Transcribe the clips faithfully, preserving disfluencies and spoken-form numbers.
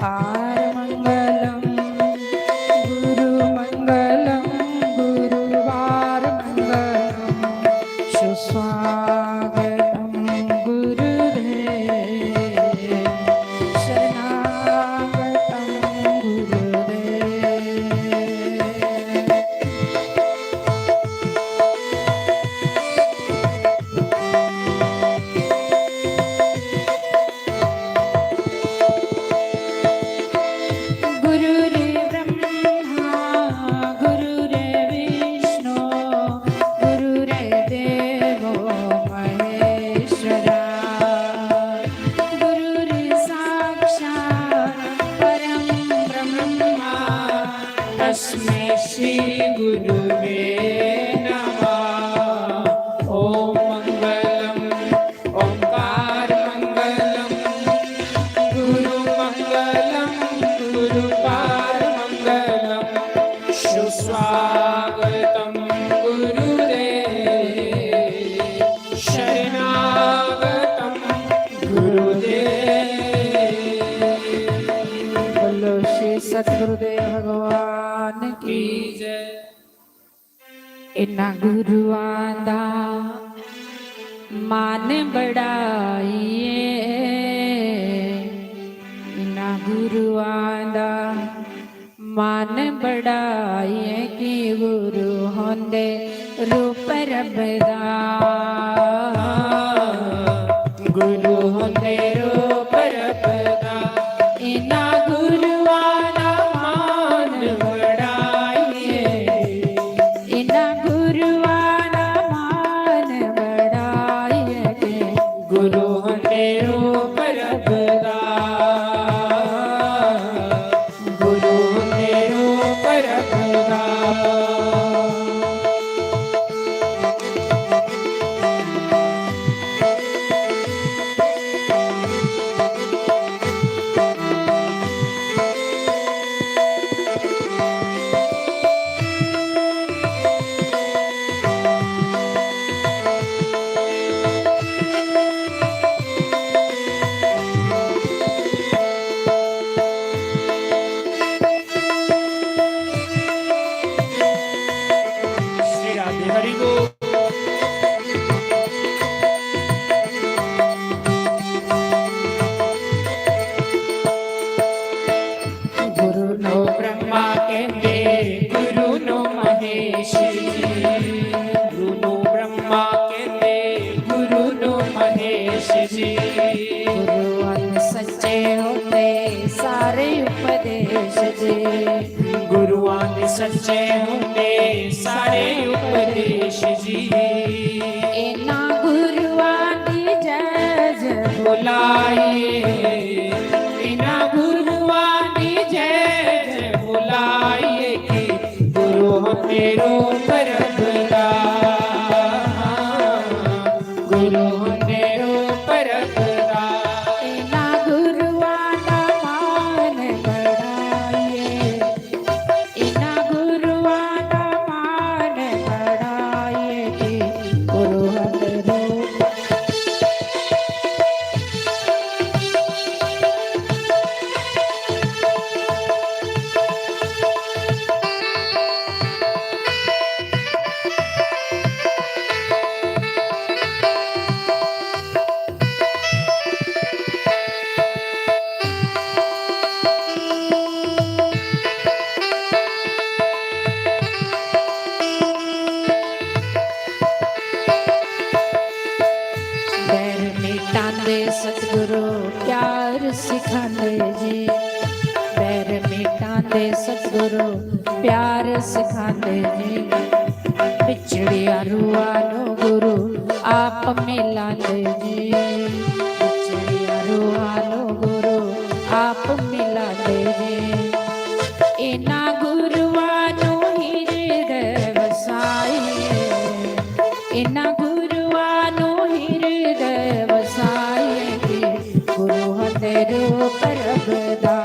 आरमङ्गलं गुरुमङ्गलं गुरुवारमङ्गलं सुस्वागतं गुरुदेव शरणागतं गुरुदेव। गुरुर्ब्रह्मा गुरुर्विष्णु गुरुर्देवो महेश्वरा। गुरुर्साक्षात् परं ब्रह्मा तस्मै श्री गुरुवे नमः। ॐ मङ्गलम् ओंकार मंगलम गुरु मंगलम गुरुपाद मंगलम सुस्वागतम गुरुदेव शरणागतम गुरुदेव। बोलो श्री सतगुरुदेव भगवान की जय। इन्ना गुरुआं दा मान बड़ाइए, इन्ना गुरुआं दा मान बड़ाइए कि गुरु होंदे रूप रब दा। गुरु होंदे रूप रब दा। इन्ना गुरुआं दा मान बड़ाइए, इन्ना गुरुआं दा मान बड़ाइए के गुरु होंदे रूप रब दा। गुरु होंदे रूप रब दा। श्री राधे हरि बोल। गुरु नो ब्रह्मा कहंदे, गुरु नो महेश जी। गुरु नो ब्रह्मा कहंदे, गुरु नो महेश जी। गुरुआं दे सच्चे होंदे सारे उपदेश जी। गुरुआं दे सच्चे होंदे सारे उपदेश जी। इन्ना गुरुआं दी जय जय बुलाइए, इन्ना गुरुआं दी जय जय बुलाइए कि गुरु होंदे रूप रब दा। गुरु होंदे रूप रब दा। इन्ना गुरुआं दा मान बढ़ाइए, इन्ना गुरुआं दा मान बढ़ाइए कि गुरु होंदे रूप। बैर मिटांदे सतगुरु प्यार सिखांदे जी। बैर मिटांदे सतगुरु प्यार सिखांदे जी। विछड़िया रूहां नू गुरु आप मिलांदे जी। विछड़िया रूहां नू गुरु आप मिलांदे जी। इन्ना गुरुआं नू हिरदे वसाइए, इन्ना गुरुआं नू हिरदे वसाइए कि गुरु होंदे रूप रब दा।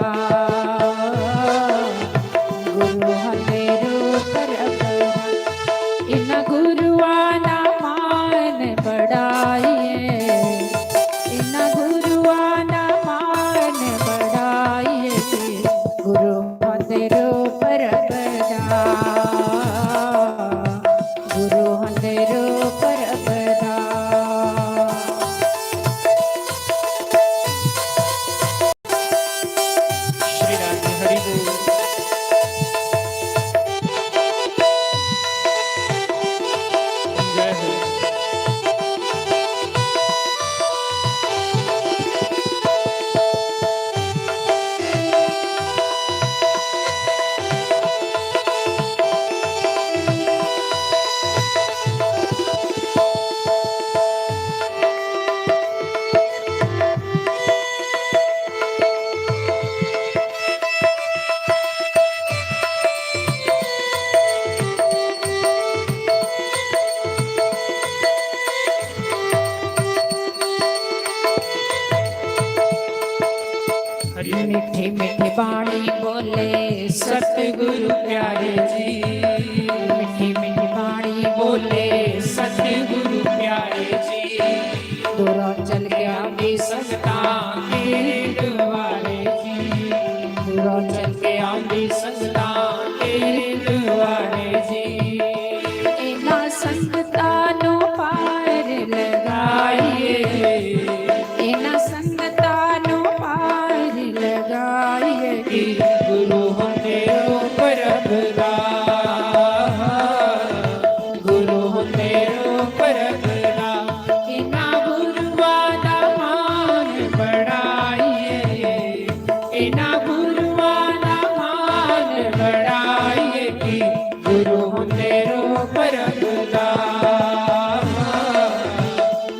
गुरु होंदे रूप रब दा। इन्ना गुरुआं दा मान बढ़ाइए, इन्ना गुरुआं दा मान बढ़ाइए। मिठी मिठी बाणी बोले सतगुरु प्यारे जी, मिठी मिठी बाणी बोले सतगुरु प्यारे जी। दूरों चल के आंदी संगतां तेरे द्वारे जी, दूरों चल के आंदी संगतां तेरे द्वारे जी। इन्हां संगतां नू पार लगाइए, इन्हां संगतां नू पार लगाइए। गुरु होंदे रो परब दा, गुरु होंदे रो परब दा, इन्हां गुरुआं दा मान बढ़ाइए, इन्हां गुरुआं दा मान बढ़ाइए कि गुरु होंदे रो परब दा,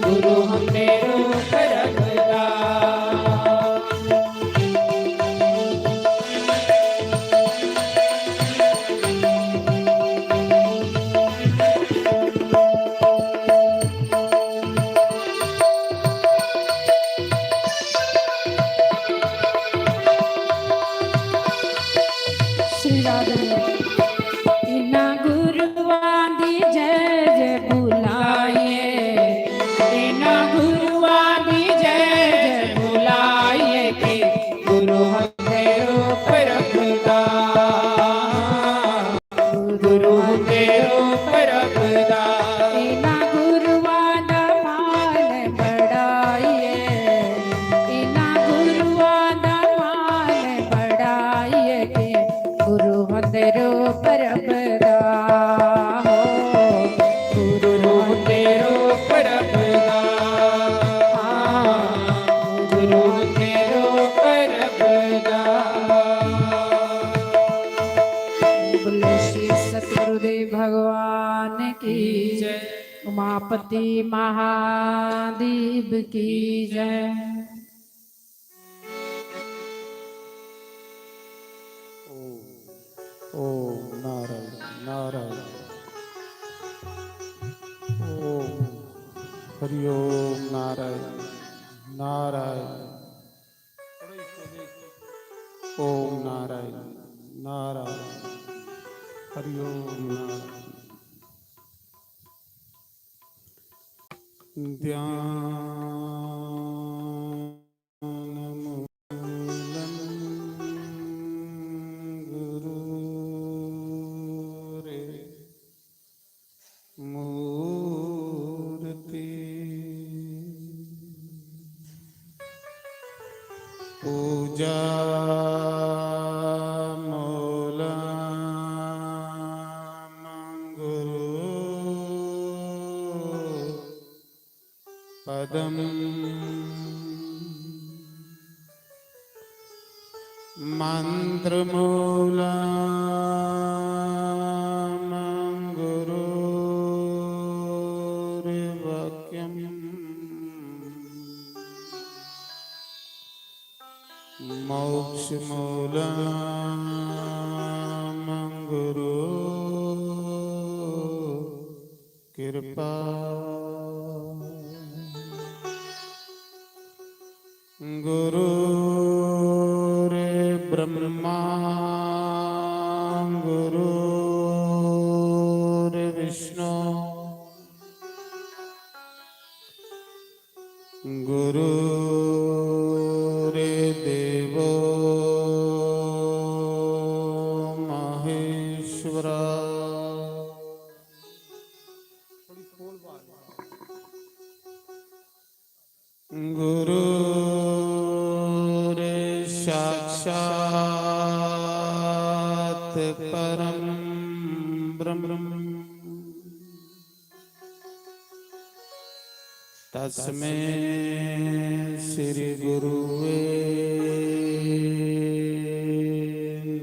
गुरु होंदे रो परब दा। श्री राधे। इन्हां गुरुआं दी जय जय बुलाइए, इन्हां गुरुआं दी जय जय बुलाइए कि गुरु होंदे रो परब दा, गुरु होंदे रो परब दा। इन्हां गुरुआं दा मान बढ़ाइए, इन्हां गुरुआं दा मान बढ़ाइए कि गुरु होंदे रो परब दा, हो, गुरु होंदे रो परब दा, हाँ, गुरु होंदे रो परब दा। बोलो श्री सतगुरुदेव भगवान की जय, उमापति महादेव की जय। ओम, ओम नारायण, नारायण। ओम हरि ओम नारायण, नारायण। ओम नारायण, नारायण। हरि ओम नारायण। ध्यान मूलं गुरोरे मूर्ति पूजा मूलं गुरु पदम्। मन्त्रमूलं गुरोर्वाक्यम्। मोक्षमूलं गुरु कृपा। गुरुर्ब्रह्मा गुरुर्विष्णु गुरुर्देवो महेश्वरा। गुरुर्साक्षात् परं ब्रह्म। तस्मै श्री गुरुवे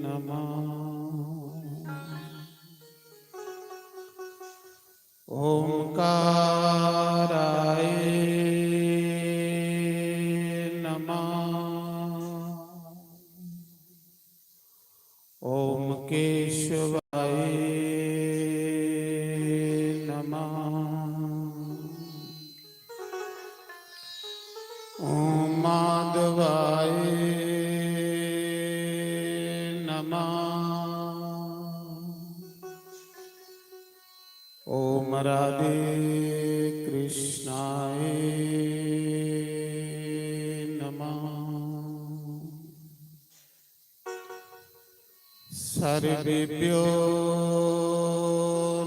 नमः। ओंकाराय नमः। ओम केशवाय नमः। ओम माधवाय ॐ राधे कृष्णाय नमः। सर्वेभ्यो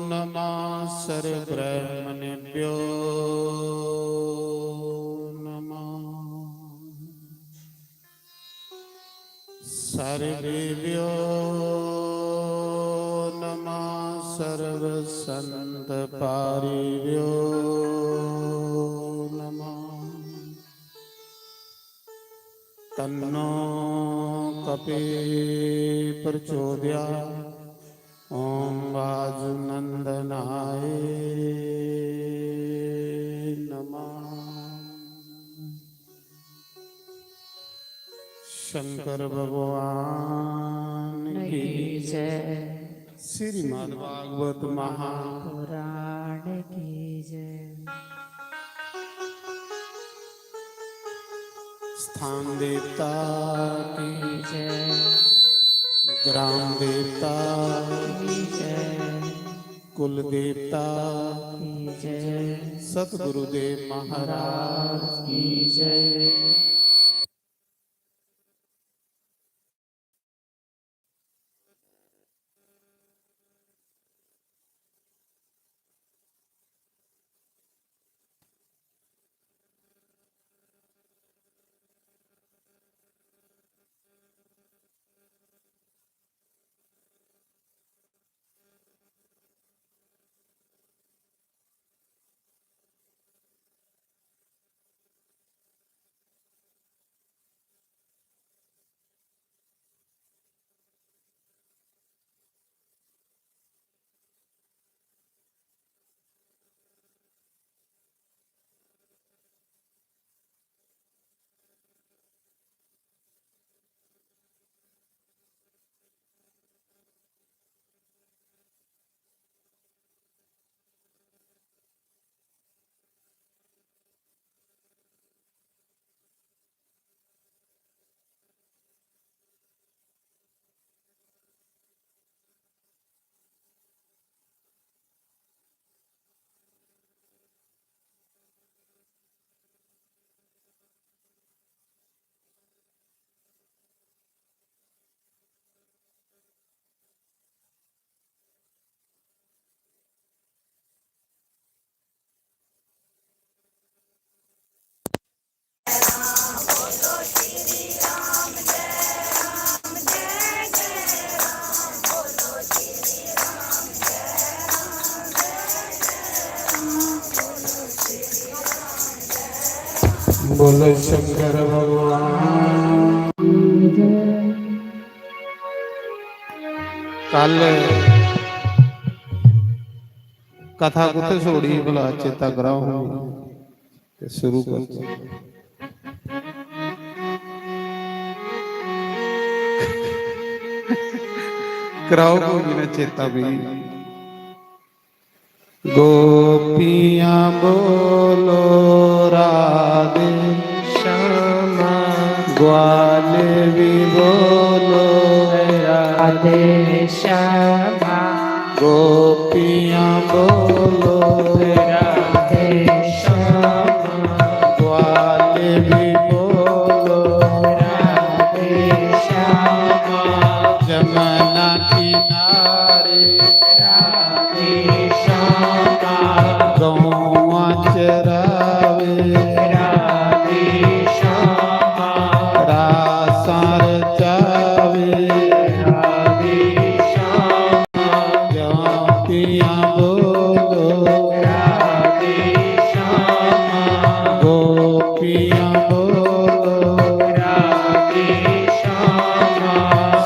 नमः, सर्वब्राह्मणेभ्यो नमः। सर्वेभ्यो नमः, सर्वसंतपारिभ्यो नमः। तन्नो कपि प्रचोदयात्। ॐ वायुनंदनाय नमः। शंकर भगवान की जय। श्रीमद् भागवत महापुराण की जय। स्थान देवता की जय। ग्राम देवता की जय। कुल देवता की जय। सतगुरुदेव महाराज की जय। बोलो शंकर भगवान। कल कथा कुत्थै छोड़ी भला, चेता कराओ। ते शुरू करचै। कराओ कोई ना चेता भी। गोपियां बोलो राधे श्यामा, ग्वाले भी बोलो राधे श्यामा। गोपियां बोलो राधे श्यामा, ग्वाले भी बोलो राधे श्यामा। जमुना किनारे राधे श्यामा, गौआं चरावे राधे श्यामा, रासां रचावे राधे श्यामा। गोपियां बोलो राधे श्यामा, गोपियां बोलो राधे श्यामा।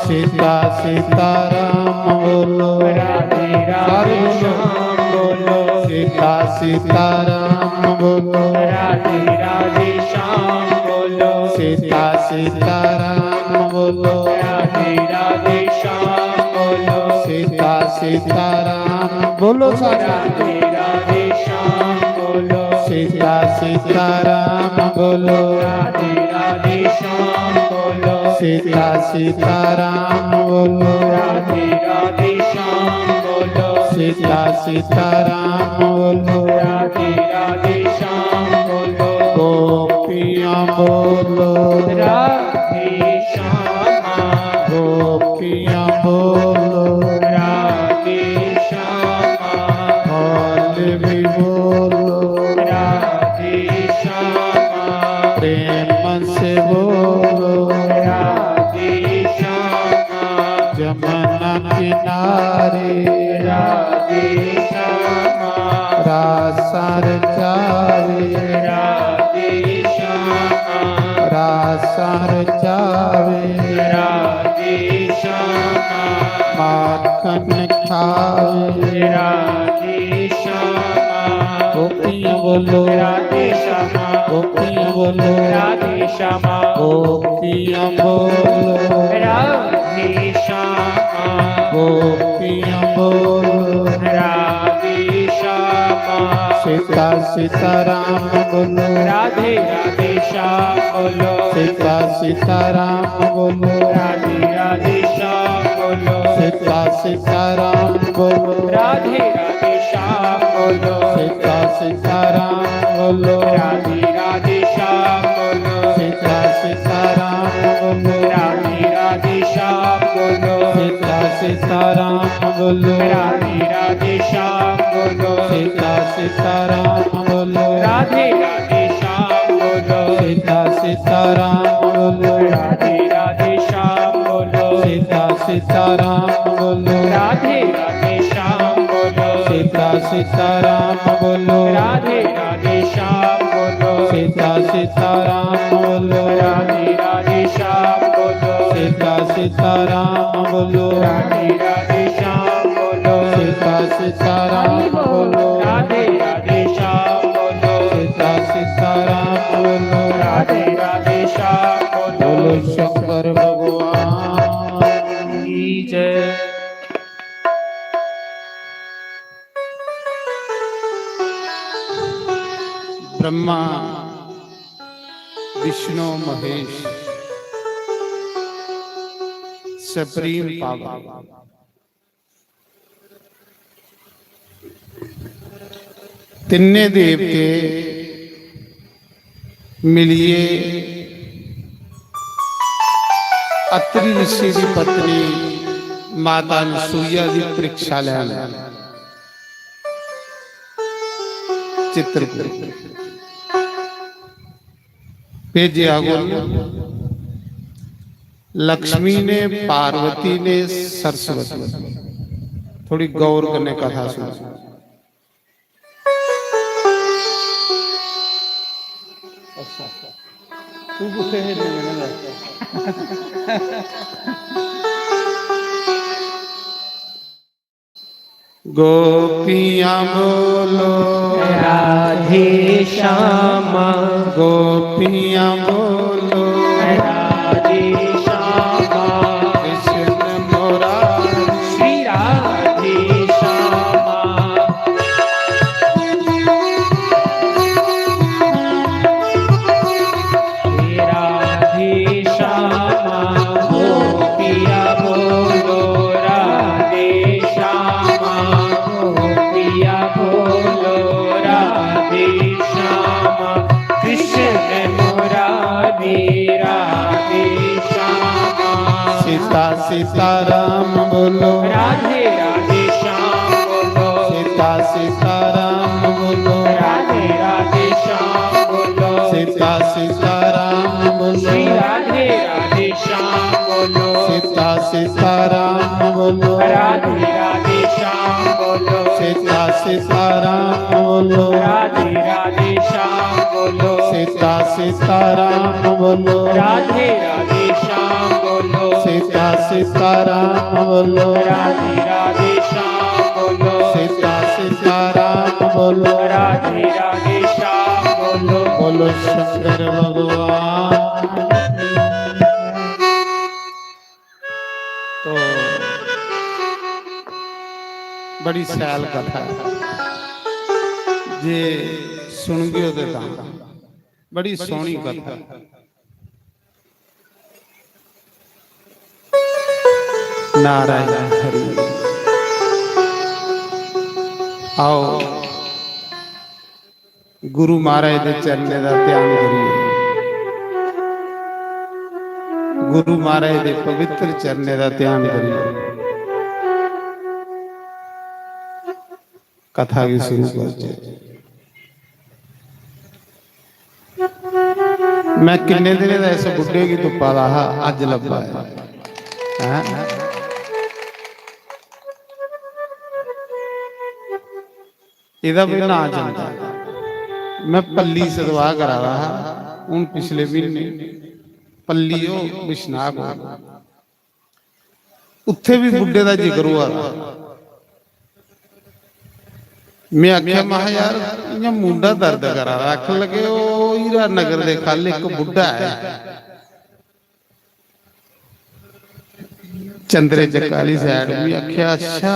सीता सीताराम बोलो राधे राधे श्याम बोलो। सीता सीताराम बोलो राधे राधे श्याम बोलो। सीता सीताराम बोलो राधे राधे श्याम बोलो। सीता सीताराम बोलो सारे। राधे राधे श्याम बोलो। सीता सीताराम बोलो। राधे राधे श्याम बोलो। सीता सीताराम बोलो। राधे राधे श्याम बोलो। सीता सीताराम बोलो। राधे राधे श्याम बोलो। गोपियां बोलो। राधे श्यामा। गोपियां बोलो। राधे श्यामा। मौलवी बोलो। राधे श्यामा। प्रेम से बोलो। राधे श्यामा। जमुना किनारे। राधे श्यामा। रासा रचावे। राधे श्यामा। रासा रचावे। राधे श्यामा। माखन खावे। राधे श्यामा। गोपियां बोलो। राधे श्यामा। गोपियां बोलो। राधे श्यामा। गोपियां बोलो। राधे श्यामा। गोपियां बोलो। राधे श्यामा। सीता सीताराम बोलो। राधे राधे श्याम बोलो। सीता सीताराम बोलो। राधे राधे श्याम बोलो। सीता सीताराम बोलो। राधे राधे श्याम बोलो। सीता सीताराम बोलो। राधे राधे श्याम बोलो। सीता सीताराम बोलो। राधे राधे श्याम बोलो। सीता सीताराम बोलो। राधे राधे श्याम बोलो। सीता सीताराम बोलो। राधे राधे श्याम बोलो। सीता सीताराम बोलो। राधे राधे श्याम बोलो। सीता सीताराम बोलो। राधे राधे श्याम बोलो। सीता सीताराम बोलो। राधे राधे श्याम बोलो। सीता सीताराम बोलो। राधे राधे श्याम बोलो। सीता सीताराम बोलो। राधे राधे श्याम बोलो। सीता सीताराम बोलो। राधे राधे श्याम बोलो। सीता सीताराम बोलो। राधे राधे श्याम बोलो। बोलो शंकर भगवान की जय। ब्रह्मा, विष्णु, महेश, supreme power, तिन्ने देवते मिलिए अत्रि ऋषि दी पत्नी माता अनसुईया दी परीक्षा लैन चित्रकूट भेजेआ। गुण लक्ष्मी ने, पार्वती ने, सरस्वती। थोड़ी गौर कन्नै कथा सुनो। अच्छा, तू कुत्थै हे इन्ने दिनें दा? गोपियां बोलो राधे श्यामा। गोपियां बोलो राधे श्यामा। कृष्ण मुरारी श्री राधे श्यामा। राधे श्यामा। गोपिया बोलो राधे श्यामा। गोपिया बोलो राधे श्यामा। कृष्ण मुरारी राधे श्यामा। सीता सीताराम बोलो राधे राधे श्याम बोलो। सीता सीताराम बोलो राधे राधे श्याम बोलो। सीता सीताराम बोलो श्री राधे राधे श्याम बोलो। सीता सीताराम बोलो राधे राधे श्याम बोलो। सीता सीताराम बोलो राधे राधे श्याम बोलो। सीता सीताराम बोलो राधे राधे श्याम बोलो। सीता सीताराम बोलो राधे राधे श्याम बोलो। सीता सीताराम बोलो राधे राधे श्याम बोलो। बोलो शंकर भगवान। तो बड़ी सैल कथा है। जे सुनगे ते तां। बड़ी सोहनी कथा। नारायण हरि। आओ, गुरु महाराज दे चरणें दा ध्यान करिए, गुरु महाराज दे पवित्र चरणें दा ध्यान करिए कथा गी शुरू करचै। मैं किन्ने दिनें दा इस बुड्ढे गी तुप्पा दा हा, अज्ज लब्भा ऐ। हैं? एह्दा बी नांऽ चलदा। मैं पल्ली सतवाह् करा दा हा, हून पिछले म्हीने पल्ली ओह् बिश्नाह् कोल। उत्थे भी बुड्ढे दा जिक्र होआ दा। मैं आखेआ, महा, यार, इ'यां मूंडा दर्द करा दा। आखन लगे, "ओह् हीरा नगर दे ख'ल्ल इक बुड्ढा ऐ, चंद्रे चक्का आह्ली side।" मैं आखेआ, "अच्छा,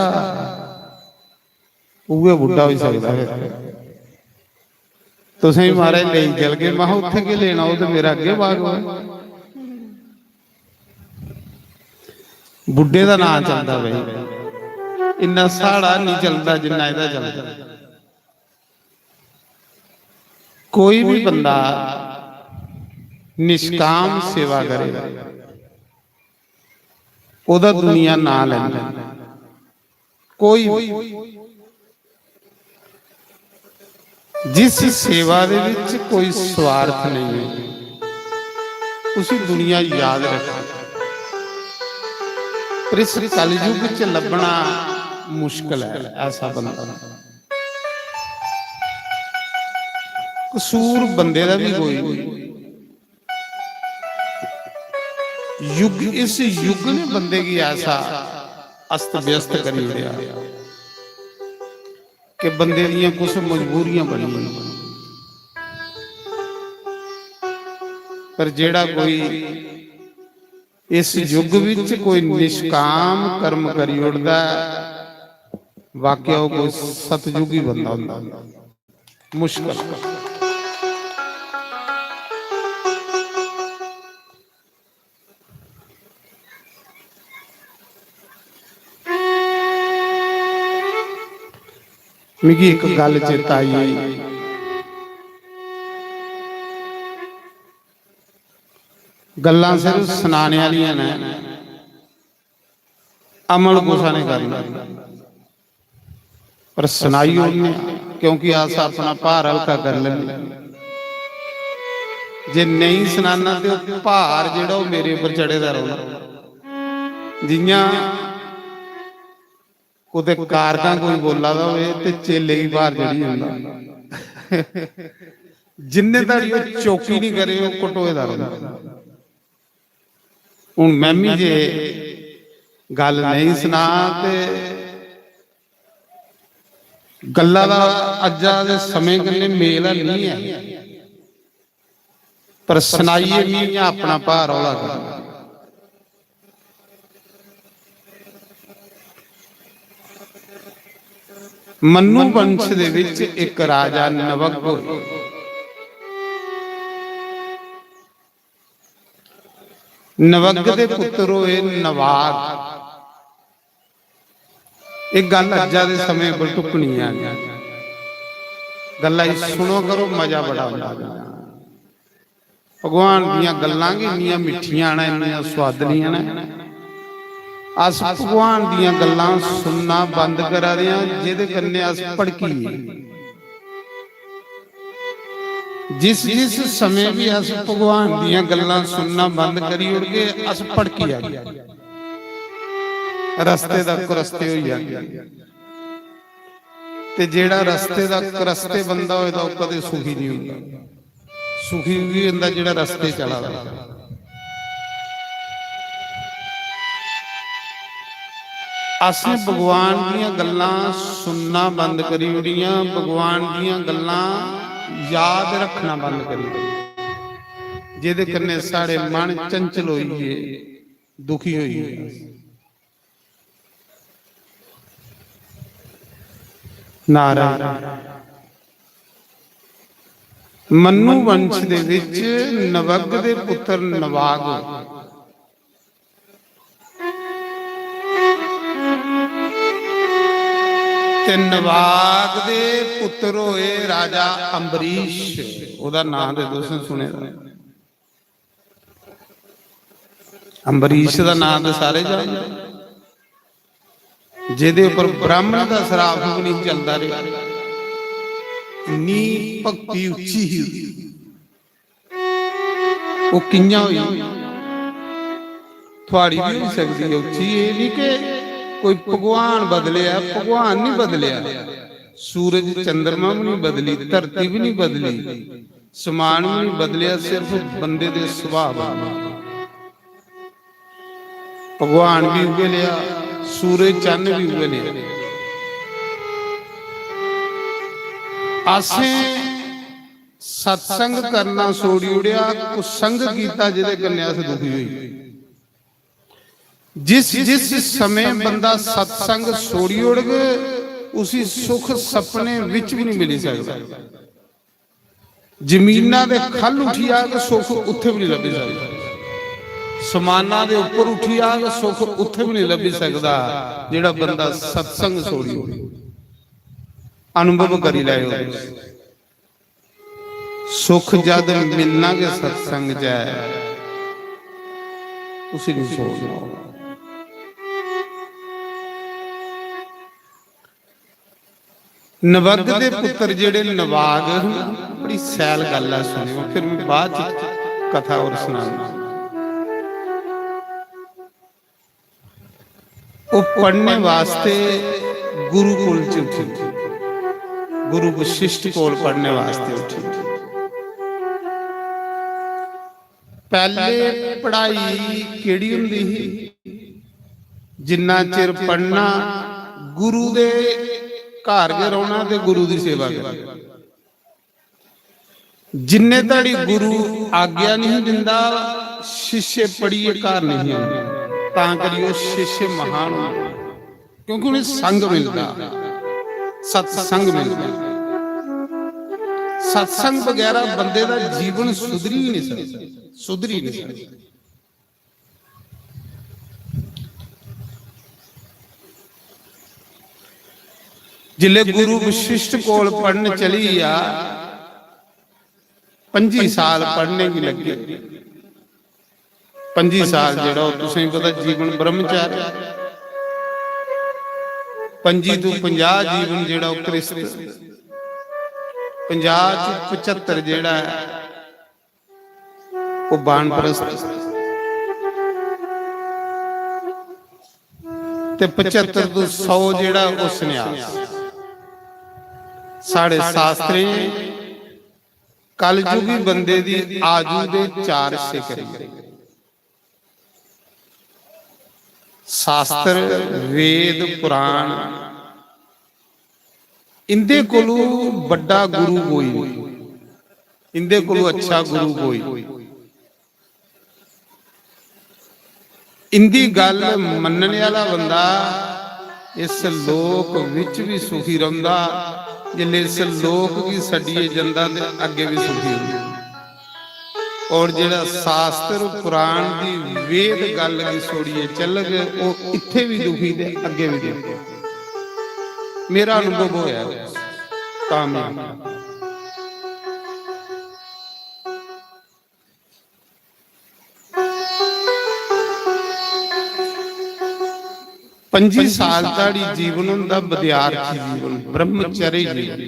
उ'ऐ बुड्ढा होई सकदा ऐ।" तुसें गी महाराज लेई चलगे। महां, उत्थें केह् लेना, ओह् ते मेरा अग्गें बाग ऐ। बुड्ढे दा नांऽ चलदा भाई, इन्ना साढ़ा निं चलदा जिन्ना एह्दा चलदा। कोई भी बंदा निष्काम सेवा करे, ओह्दा दुनिया नांऽ लैंदी। कोई भी, जिस सेवा दे विच कोई स्वार्थ नहीं है, उसी दुनिया याद रखे। पर इस कलयुग च लब्भना मुश्किल है ऐसा बंदा। कसूर बंदे दा भी कोई नहीं। युग, इस युग ने बंदे गी ऐसा अस्त व्यस्त करी ओड़ेआ कि बंदे दियां कुछ मजबूरियां बनी गेइयां। पर जेड़ा कोई इस युग विच कोई निष्काम कर्म करी ओड़दा ऐ, वाकया ओह कोई सतयुगी बंदा होंदा। मुश्किल। मिगी इक गल्ल चेता आई, गल्लां सिर्फ सनाने आह्लियां न, अमल कुसै ने करना। पर सनाई ओड़ने आं, क्योंकि अस अपना भार हल्का करी लैने। जे नेईं सनाना ते ओह् भार जेह्ड़ा ओह् मेरे उप्पर चढ़े दा रौह्ना। जि'यां कुतै कारकां कोई बोला दा होए ते चेले गी भार चढ़ी जंदा। जिन्ने धड़ी ओह् चौकी निं करे, ओह् घटोए दा रौंह्दा। हून में बी जे गल्ल नेईं सनां ते गल्ला दा अज्जा दे समें कन्नै मेल हैनी ऐ, पर सनाइयै मी इ'यां अपना भार हौला करना। मनु वंश दे विच इक राजा नवग होए। नवग दे पुत्र होए नवाग। एह् गल्ल अज्जा दे समें पर ढुकनी ऐ। गल्ला गी सुनो करो, मजा बड़ा औंदा। भगवान दियां गल्लां गै इन्नियां मिट्ठियां न, इन्नियां सुआदलियां न। अस भगवान दियां गल्लां सुनना बंद करा दे आं, जेह्दे कन्नै अस भड़की गे। जिस जिस समें बी अस भगवान दियां गल्लां सुनना बंद करी ओड़गे, अस भड़की जागे, रस्ते दा कुरस्ते होई जागे। ते जेह्ड़ा रस्ते दा कुरस्ते बंदा होए दा, ओह् कदें सुखी नहीं होंदा। सुखी उ'ऐ होंदा जेह्ड़ा रस्ते चला दा। असें भगवान दियां गल्लां सुनना बंद करी ओड़ियां, भगवान दियां गल्लां याद रखना बंद करी ओड़ियां, जेह्दे कन्नै साढ़े मन चंचल होई गे, दुखी होई गे। नारायण। मनु वंश दे विच नवग दे पुत्र नवाग, ते नवाग दे पुत्र होए राजा अम्बरीश। ओदा नां ते तुसें सुने दा। अम्बरीश दा नां ते सारे जानदे, जेदे उपर ब्राह्मण दा सराप भी नहीं चलदा रेहा। इन्नी भक्ति उच्ची ही। ओह् कि'यां होई? थुआड़ी भी होई सकदी ऐ उच्ची। एह् निं कि कोई भगवान बदलेआ, भगवान निं बदलेआ। सूरज चंद्रमा भी निं बदली, धरती भी निं बदली, समान भी निं बदलेआ, सिर्फ बंदे दे सुभाऽ बदले। भगवान भी उ'ऐ नेहा, सूरज चन्न भी उ'ऐ नेहा। असें सत्संग करना छोड़ी ओड़ेआ, कुसंग कीता, जेह्दे कन्नै अस दुखी होई। जिस जिस समें बंदा सत्संग छोड़ी ओड़ग, उसी सुख सपने विच भी नहीं मिली सकदा। जमीना दे खल उठी जाग, सुख उत्थे भी नहीं लब्भी सकदा। समाना दे उप्पर उठी जाग, सुख उत्थे भी नहीं लब्भी सकदा। जेड़ा बंदा सत्संग छोड़ी ओड़े, अनुभव करी लैओ। सुख जद मिलना गै सत्संग च ऐ, उसी नहीं छोड़ना। नवग दे पुत्र जेड़े नवाग न, बड़ी सैल गल्ल ऐ, सुनेओ, फिर मैं बाद च कथा और सुनाना। ओह् पढ़ने वास्ते गुरुकुल च उठी, गुरु वशिष्ठ कोल पढ़ने वास्ते उठी। पैह्ले पढ़ाई केह्ड़ी होंदी ही? जिन्ना चिर पढ़ना, गुरु दे घर गै रौह्ना ते गुरु दी सेवा करनी। जिन्ने धड़ी गुरु आज्ञा नहीं दिंदा, शिष्य पढ़िए घर नहीं आंदे। तां करियै ओह् शिष्य महान होंदे, क्योंकि उ'नें संग मिलदा, सत्संग मिलदा। सत्संग बगैरा बंदे दा जीवन सुधरी ही नहीं सकदा, सुधरी नहीं सकदा। जिसले गुरु वशिष्ठ कोल पढ़न चली गेआ, पंजी साल पढ़ने गी लग्गे। पंजी साल जेड़ा ओह् तुसें पता जीवन ब्रह्मचारी, पंजी तू पंजाह जीवन जेड़ा ओह् गृहस्थ, पंजाह च पचहत्तर जेड़ा ऐ ओह् बानप्रस्थ, ते पचहत्तर तू सौ जेड़ा ओह् संन्यास। साढ़े शास्त्रें कलयुगी बंदे दी आयु दे चार हिस्से करी। शास्त्र, वेद, पुराण, इंदे कोलू बड्डा गुरु कोई नहीं, इंदे कोलू अच्छा गुरु कोई नहीं। इंदी गल्ल मन्नने आह्ला बंदा इस लोक विच भी सुखी रौंह्दा, जिसलै इस लोक गी छड्डियै जंदा ते अग्गें बी सुखी रौंह्दा। और जेह्ड़ा शास्त्र पुराण दी वेद गल्ल गी छोड़ियै चलग, ओह् इत्थै बी दुखी ते अग्गें बी दुखी। मेरा अनुभव होया, तां में आखना। पंजी साल धड़ी जीवन होंदा विद्यार्थी जीवन, ब्रह्मचर्य जीवन।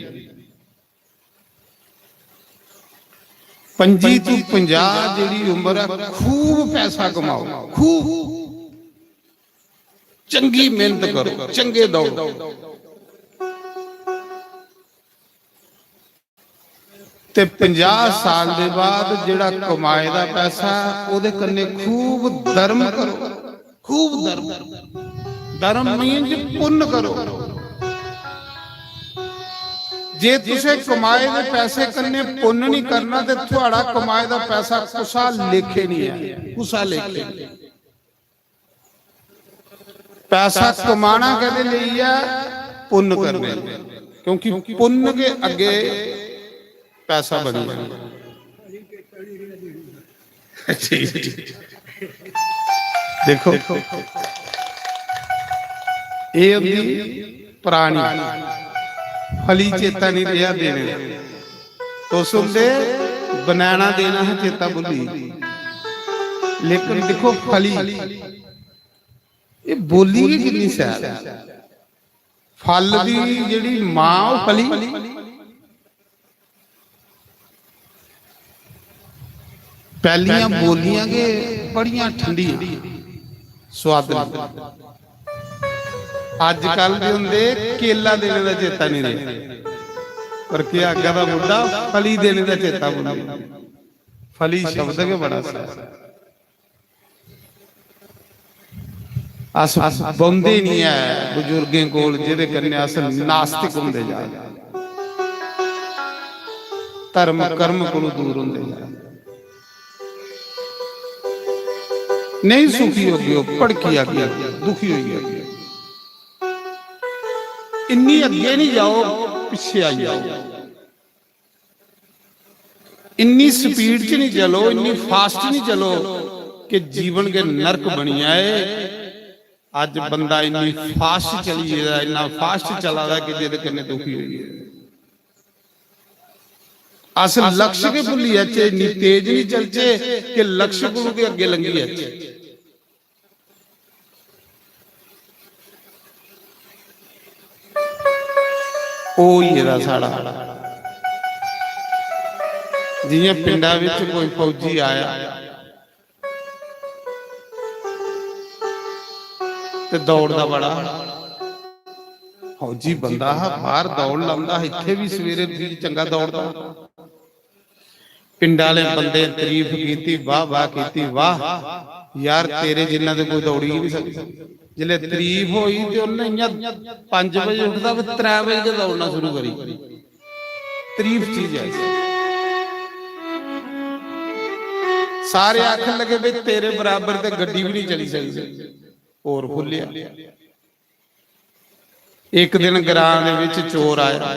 पंजी तू पंजाह जेह्ड़ी उम्र ऐ, खूब पैसा कमाओ, खूब चंगी मेहनत करो, चंगे दौड़ो। ते पंजाह साल दे बाद जेह्ड़ा कमाए दा पैसा ऐ, ओह्दे कन्नै खूब धर्म करो, खूब धर्म। धर्म means पुन्न करो। जे तुसें कमाए दे पैसे कन्नै पुन्न नहीं करना, ते थुआड़ा कमाए दा पैसा कुसा लेखे नहीं ऐ, कुसा लेखे नहीं। पैसा कमाना कैह्दे लेई ऐ? पुन्न करने लेई। क्योंकि पुन्न के अग्गे पैसा बनी जाना। ठीक, ठीक। देखो, एह् होंदी परानी, फली चेता नहीं रेहा देने दा। तुस उंदे बनैना देना हा चेता भुल्ली, लेकिन दिक्खो फली, एह् बोली गै किन्नी शैल ऐ। फल दी जेह्ड़ी मां, ओह् फली। पैह्लियां बोलियां गै बड़ियां ठंडियां, सुआदली। अजकल दे होंदे केला देने दा चेता नहीं रेहा, पर केह् अग्गै दा बुड्ढा फली देने दा चेता भुल्ली। फली शब्द गै बड़ा शैल। अस बौंह्दे निं ऐ बजुर्गें कोल, जेह्दे कन्नै अस नास्तिक होंदे जा दे, धर्म कर्म कोलू दूर होंदे जा दे। नहीं सुखी होगे, भड़की आगे, दुखी होई जागे। इन्नी अग्गे नहीं जाओ, पिच्छे आई जाओ। इन्नी स्पीड च नहीं चलो, इन्नी फास्ट नहीं चलो कि जीवन के नरक बनी जाए। अज बंदा इन्नी फास्ट चली गेदा, इन्ना फास्ट चला दा कि जेह्दे कन्नै दुखी होई गेदा। अस लक्ष्य गै भुल्ली जाचै, इन्नी तेज नहीं चलचै कि लक्ष्य कोलू गै अग्गे लंघी जाचै। ओह् होई गेदा साढ़ा। जियां पिंडा बिच कोई फौजी आया ते दौड़दा बड़ा हा। फौजी बंदा हा, बाहर दौड़ लांदा हा, इत्थे भी सवेरे भी चंगा दौड़दा। पिंड आह्ले बंदे तरीफ कीती, वाह वाह कीती, "वाह यार, तेरे जिन्ना ते कोई दौड़ी गै नहीं सकदा।" जिसलै तरीफ होई ते उन्नै इ'यां पंज बजे उठदा, फिर त्रै बजे गै दौड़ना शुरू करी। तरीफ चीज ऐ। सारे आखन लगे, "भाई, तेरे बराबर ते गड्डी भी नहीं चली सकदी।" होर फुल्लेआ। एक दिन ग्रां दे विच चोर आया,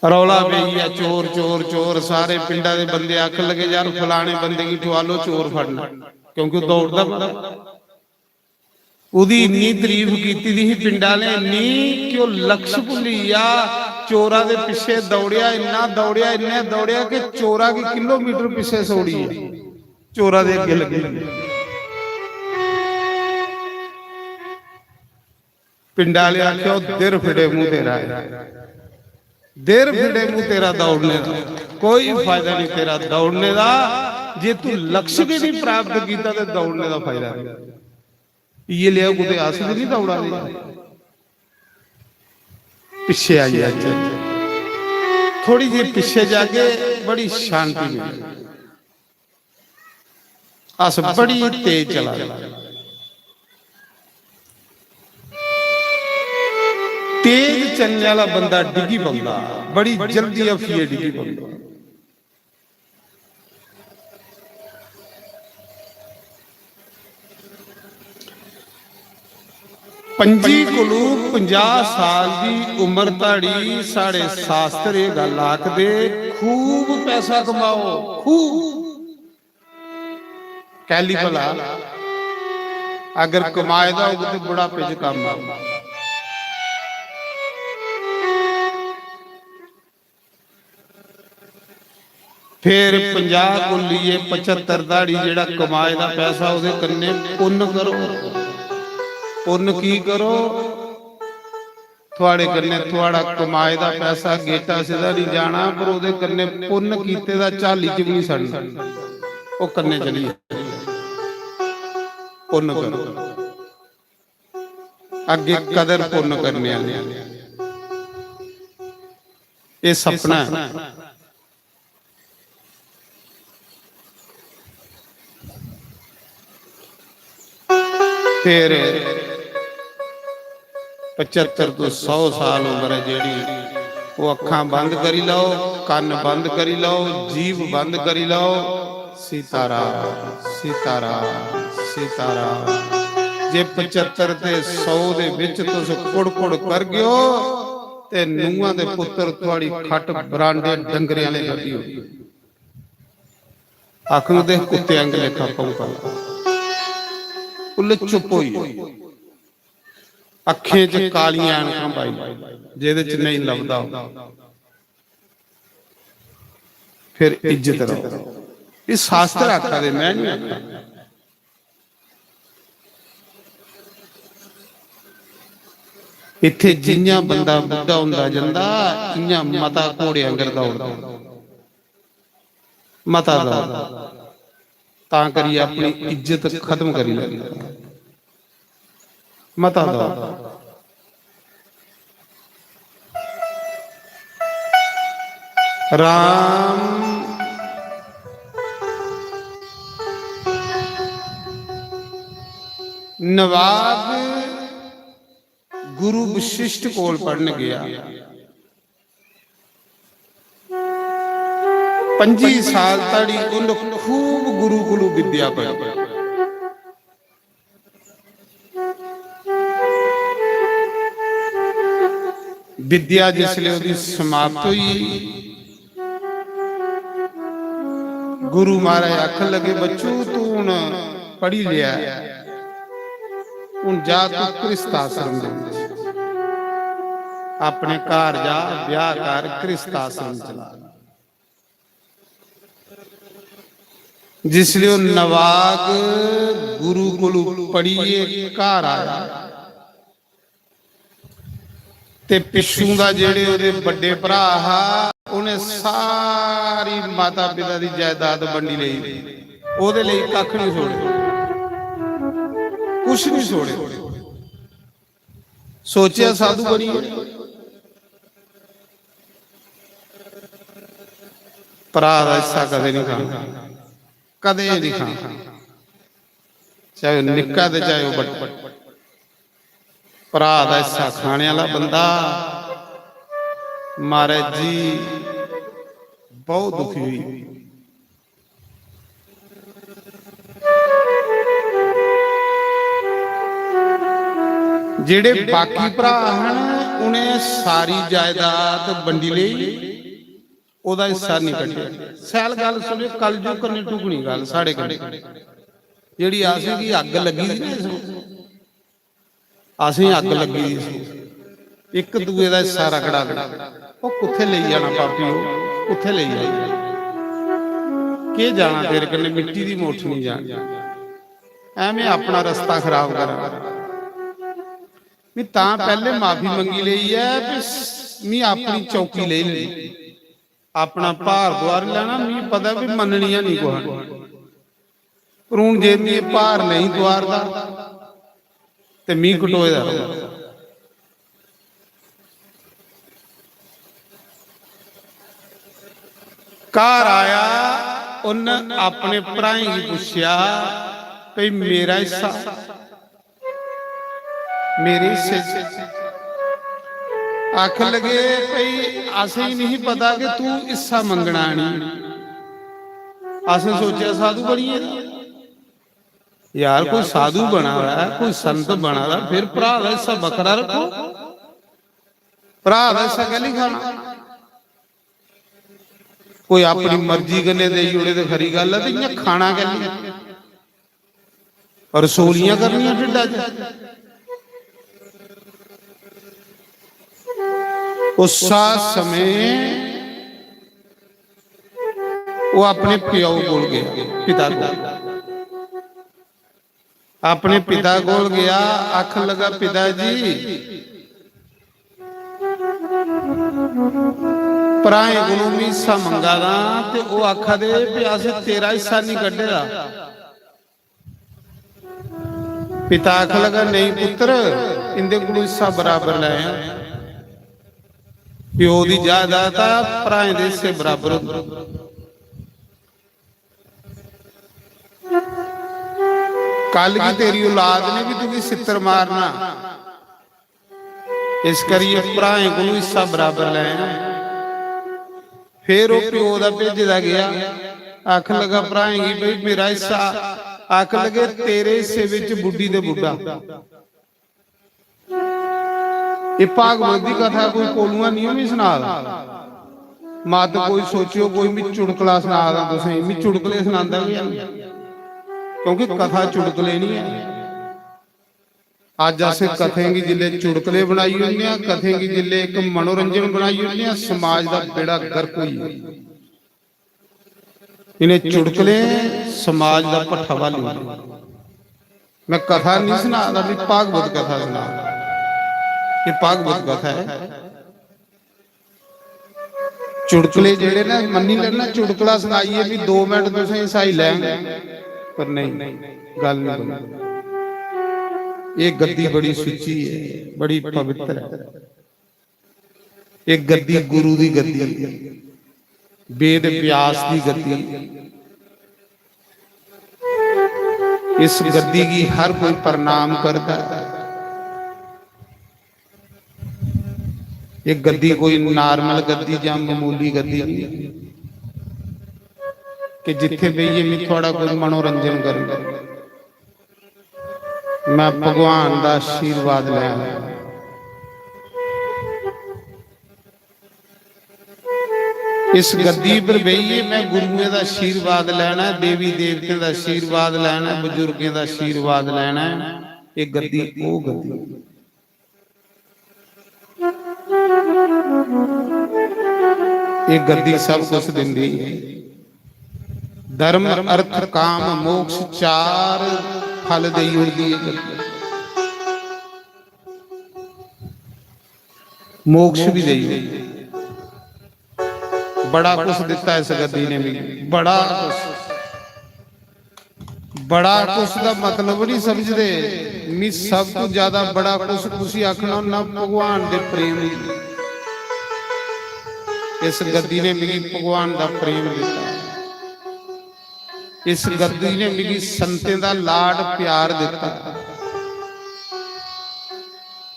रौला पेई गेआ, "चोर, चोर, चोर।" सारे पिंडा दे बंदे आखन लगे, "यार, फलाने बंदे गी ठुआ लो, चोर फड़ना," क्योंकि ओह् दौड़दा बड़ा। ओह्दी इन्नी तरीफ कीती दी ही पिंडा ने, इन्नी कि ओह् लक्ष्य भुल्ली गेआ। चोरा दे पिच्छे दौड़ेआ, इन्ना दौड़ेआ, इन्ना दौड़ेआ कि चोरा गी किलोमीटर पिच्छे सौड़ी गेआ। चोरा दे अग्गे लग्गी। पिंडा आह्ले आखेआ, "ओह् दिर फिटे मूंह तेरा ऐ, दिर फिटे मूंह तेरा दौड़ने दा, कोई फायदा नहीं तेरा दौड़ने दा, जे तू लक्ष्य गै नहीं प्राप्त कीता ते दौड़ने दा फायदा नहीं।" इ'यै लेआ कुतै अस बी नहीं दौड़ा दे। पिच्छे आई जाचै, थोड़ी जेही पिच्छे जागे, बड़ी शांति मिलदी। अस बड़ी तेज चला दे। तेज चलने आह्ला बंदा डिग्गी पौंदा, बड़ी जल्दी हफियै डिग्गी पौंदा। पंजी कोलू पंजाह साल दी उम्र धोड़ी साढ़े शास्त्र एह् गल्ल आखदे, खूब पैसा कमाओ, खूब। कैली भला? अगर कमाए दा होग ते बुढ़ापे च कम्म औग। फिर पंजाह को लेइयै पचहत्तर धोड़ी जेह्ड़ा कमाए दा पैसा, ओह्दे कन्नै पुन्न करो। पुन्न की करो? थुआड़े कन्नै थुआड़ा कमाए दा पैसा गेटा सिद्धा नहीं जाना, पर ओह्दे कन्नै पुन्न कीते दा झाली च भी नहीं सड़ना। ओह् कन्नै चली जाना। पुन्न करो। अग्गे कदर पुन्न करने आह्ले। एह् सपना ऐ। फिर पचहत्तर तो सौ साल उम्र ऐ जेह्ड़ी, ओह् अक्खां बंद करी लैओ, कन्न बंद करी लैओ, जीभ बंद करी लैओ। सीताराम, सीताराम, सीताराम। जे पचहत्तर ते सौ दे बिच तुस कुड़-कुड़ करगेओ, ते नूंहां दे पुत्तर थुआड़ी खट बरांडे डंगरें आह्ले बड्डी होई। आखन दे कुत्ते आंग लेखा भौंकन लगा। उल्ले चुप होई गे। अक्खें च कालियां ऐनकां पाई, जेह्दे च नेईं लभदा हो। फिर इज्जत रहो। एह् शास्त्र आखा दे, मैं नहीं आखा। इत्थे जियां बंदा बुड्ढा होंदा जंदा, इयां मता घोड़े आंगर दौड़दा, मता दौड़दा। तां करियै अपनी इज्जत खत्म करी लैंदा। मता दौड़दा। राम नवाब गुरु वशिष्ठ कोल पढ़न गया। पंजी साल धड़ी उन्न खूब गुरु कोलू विद्या पढ़ी। विद्या जिसले ओह्दी समाप्त होई, गुरु महाराज आखन लगे, "बच्चू, तू हुन पढ़ी लेआ ऐ, हुन जा तू गृहस्थ आश्रम दे बिच, अपने घर जा, ब्याह कर, गृहस्थ आश्रम चला।" जिसले ओह् नवाब गुरु कोलू पढ़ियै घर आया, ते पिच्छुं दा जेह्ड़े ओह्दे बड्डे भ्राऽ हा, उ'नें सारी माता पिता दी जायदाद बंडी लेई। ओह्दे लेई कक्ख निं छोड़े, कुछ निं छोड़े। सोचेआ साधु बनियै, भ्राऽ दा हिस्सा कदें निं खाना, कदें निं खाना, चाहे ओह् निक्का ते चाहे ओह् बड्डा। भ्राऽ दा हिस्सा खाने आह्ला बंदा, महाराज जी, बहुत दुखी होई। जेह्ड़े बाकी भ्राऽ हन, उ'नें सारी जायदाद बंडी लेई, ओह्दा हिस्सा निं कड्ढेआ। शैल गल्ल सुनेओ, कलयुग कन्नै ढुकनी गल्ल साढ़े कन्नै। जेह्ड़ी असेंगी अग्ग लग्गी दी ना इस, असेंगी अग्ग लग्गी दी सी, इक दूए दा हिस्सा रगड़ा दे। ओह् कुत्थै लेई जाना पापियो, कुत्थै लेई जाना? केह् जाना तेरे कन्नै, मिट्टी दी मुट्ठ निं जानी। ऐवें अपना रस्ता खराब करा। में तां पैह्ले माफी मंगी लेई ऐ भी, में अपनी चौकी लेई लेई, अपना भार दोआरी लैना। मी पता भी मन्ननी ऐ निं कुसै ने। पर हून जे मी भार नेईं दोआरदा ते मी कटोए दा रौह्ना। घर आया, उन्न अपने भ्राएं गी पुच्छेआ, "भई मेरा हिस्सा?" मेरे हिस्से च। आखन लगे, "भई, असेंगी नहीं पता कि तू हिस्सा मंगना आनी। असें सोचेआ साधु बनियै दा।" यार, कोई साधु बना दा ऐ, कोई संत बना दा, फिर भ्रा दा हिस्सा बक्खरा रक्खो। भ्रा दा हिस्सा कैली खाना? कोई अपनी मर्जी कन्नै देई ओड़े ते खरी गल्ल ऐ, ते इ'यां खाना कैली? रसोलियां करनियां ढिड्डा च। उस्सा समें ओह् अपने प्यो कोल गेआ, पिता कोल। अपने पिता कोल गेआ, आखन लगा, "पिता जी, भ्राएं कोलों मी हिस्सा मंगा दा, ते ओह् आखा दे भी असें तेरा हिस्सा नहीं कड्ढे दा।" पिता आखन लगा, "नेईं पुत्तर, इंदे कोलों हिस्सा बराबर लैयां।" प्यो दी जायदाद आ, भ्राएं दे हिस्से बराबर होंदे। कल गी तेरी औलाद ने भी तुगी सित्तर मारना, इस करियै भ्राएं कोलू हिस्सा बराबर लैना। फिर ओह् प्यो दा भेजे दा गेआ, आखन लगा भ्राएं गी, "भई मेरा हिस्सा।" आखन लगे, "तेरे हिस्से बिच बुड्ढी ते बुड्ढा।" एह् भागवत दी कथा कोई कोलुआं निं, में सना दा। मत कोई सोचेओ कोई मी चुटकला सना दा तुसें, मी चुटकले सनांदा गै निं, क्योंकि कथा चुटकले निं ऐ। अज्ज असें कथें गी जिल्लै चुटकले बनाई ओड़ने आं, कथें गी जिल्लै इक मनोरंजन बनाई ओड़ने आं, समाज दा बेड़ा गर्क होई जंदा। इ'नें चुटकलें समाज दा भट्ठा बाली ओड़ेआ। में कथा निं सना दा, मी भागवत कथा सना दा। एह् भागवत कथा ऐ। चुटकले जेह्ड़े ना, मन्नी लैना, चुटकला सनाइयै भी दो मिनट तुसें हसाई लैंग, पर नहीं, गल्ल नहीं बनी। ये गद्दी बड़ी सुच्ची है, बड़ी पवित्र है। ये गद्दी गुरु दी गद्दी है, वेद व्यास दी गद्दी है। इस गद्दी गी हर कोई प्रणाम करदा है। ये गद्दी कोई normal गद्दी जां मामूली गद्दी नहीं कि जित्थे बेहियै मैं थुआड़ा कोई मनोरंजन करूं। मैं भगवान दा आशीर्वाद लैं। इस गद्दी पर बेहियै मैं गुरुएं दा आशीर्वाद लैना है, देवी देवतें दा आशीर्वाद लैना है, बजुर्गें दा आशीर्वाद लैना है। ये गद्दी, वो गद्दी। ये गद्दी सब कुछ दिंदी है। धर्म, अर्थ, काम, मोक्ष चार फल देई ओड़दी है गद्दी। मोक्ष भी देई ओड़दी। बड़ा कुछ दिता इस गद्दी ने मिगी, बड़ा कुछ। बड़ा कुछ दा मतलब नहीं समझदे। मी सब तो ज्यादा बड़ा कुछ कुसी आखना होना, भगवान दे प्रेम। इस गद्दी ने मिगी भगवान दा प्रेम दिता। इस गद्दी ने मिगी संतें दा लाड प्यार दिता।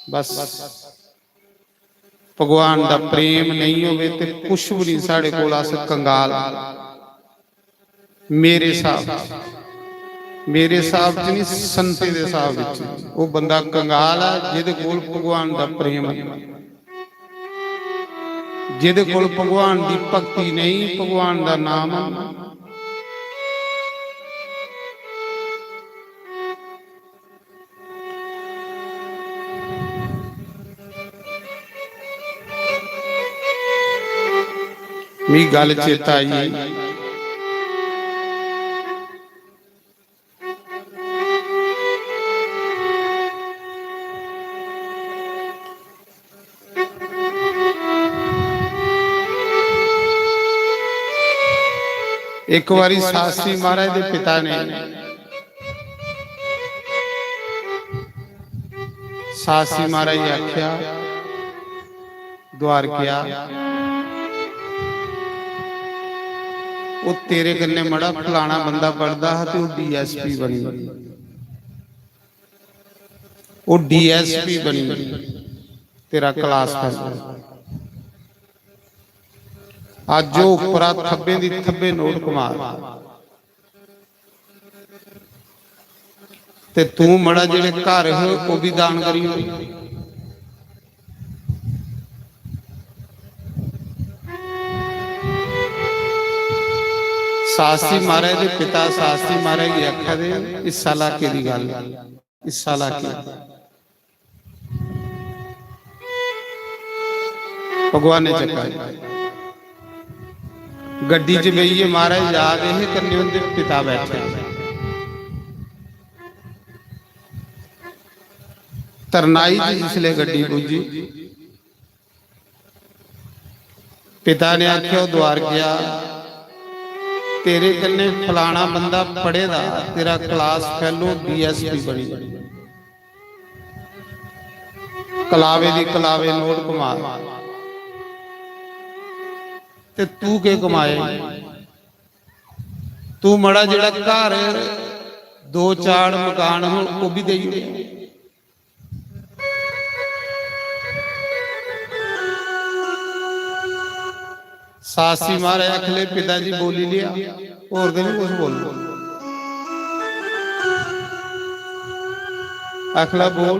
बस भगवान दा प्रेम नहीं होवे ते कुछ भी नहीं, साढ़े कोल अस कंगाल। मेरे स्हाब च, मेरे स्हाब च नहीं, संतें दे स्हाब च वो बंदा कंगाल है जिदे कोल भगवान दा प्रेम है, जिदे कोल भगवान दी भक्ति नहीं, भगवान दा नाम है। मी गल चेता आई। एक बारी शास्त्री महाराज दे पिता ने शास्त्री महाराज गी आखेआ, "द्वारकेआ, ओह् तेरे कन्नै मड़ा फलाना बंदा पढ़दा हा ते ओह् डीएसपी बनी, ओह् डीएसपी बनी, तेरा क्लास फेलो।" अज्ज ओह् उप्परा थब्बें दी थब्बे नोट कमा दा। ते तू मड़ा जेह्ड़े घर हे, ओह् बी दान करी ओड़े। शास्त्री महाराज दे पिता शास्त्री महाराज गी आखा दे, "इस साला केह्दी गल्ल, इस साला केह्?" भगवान ने चक्का। गड्डी च बेहियै महाराज जा दे हे, कन्नै उं'दे पिता बैठे। तरनाई च जिसलै गड्डी पुज्जी, पिता ने आखेआ, "ओह् द्वारकेआ, तेरे कन्नै फलाना बंदा पढ़े दा, तेरा क्लास फेलो, डीएसपी बनी, कलावे दी कलावे नोट कमा, ते तू केह् कमाए? तू मड़ा जेह्ड़ा घर दो चार मकान हो, ओह् बी देई ओड़े।" शास्त्री महाराज आखले, "पिता जी बोली लिया, होर ते नहीं कुछ बोलना।" आखला, "बोल।"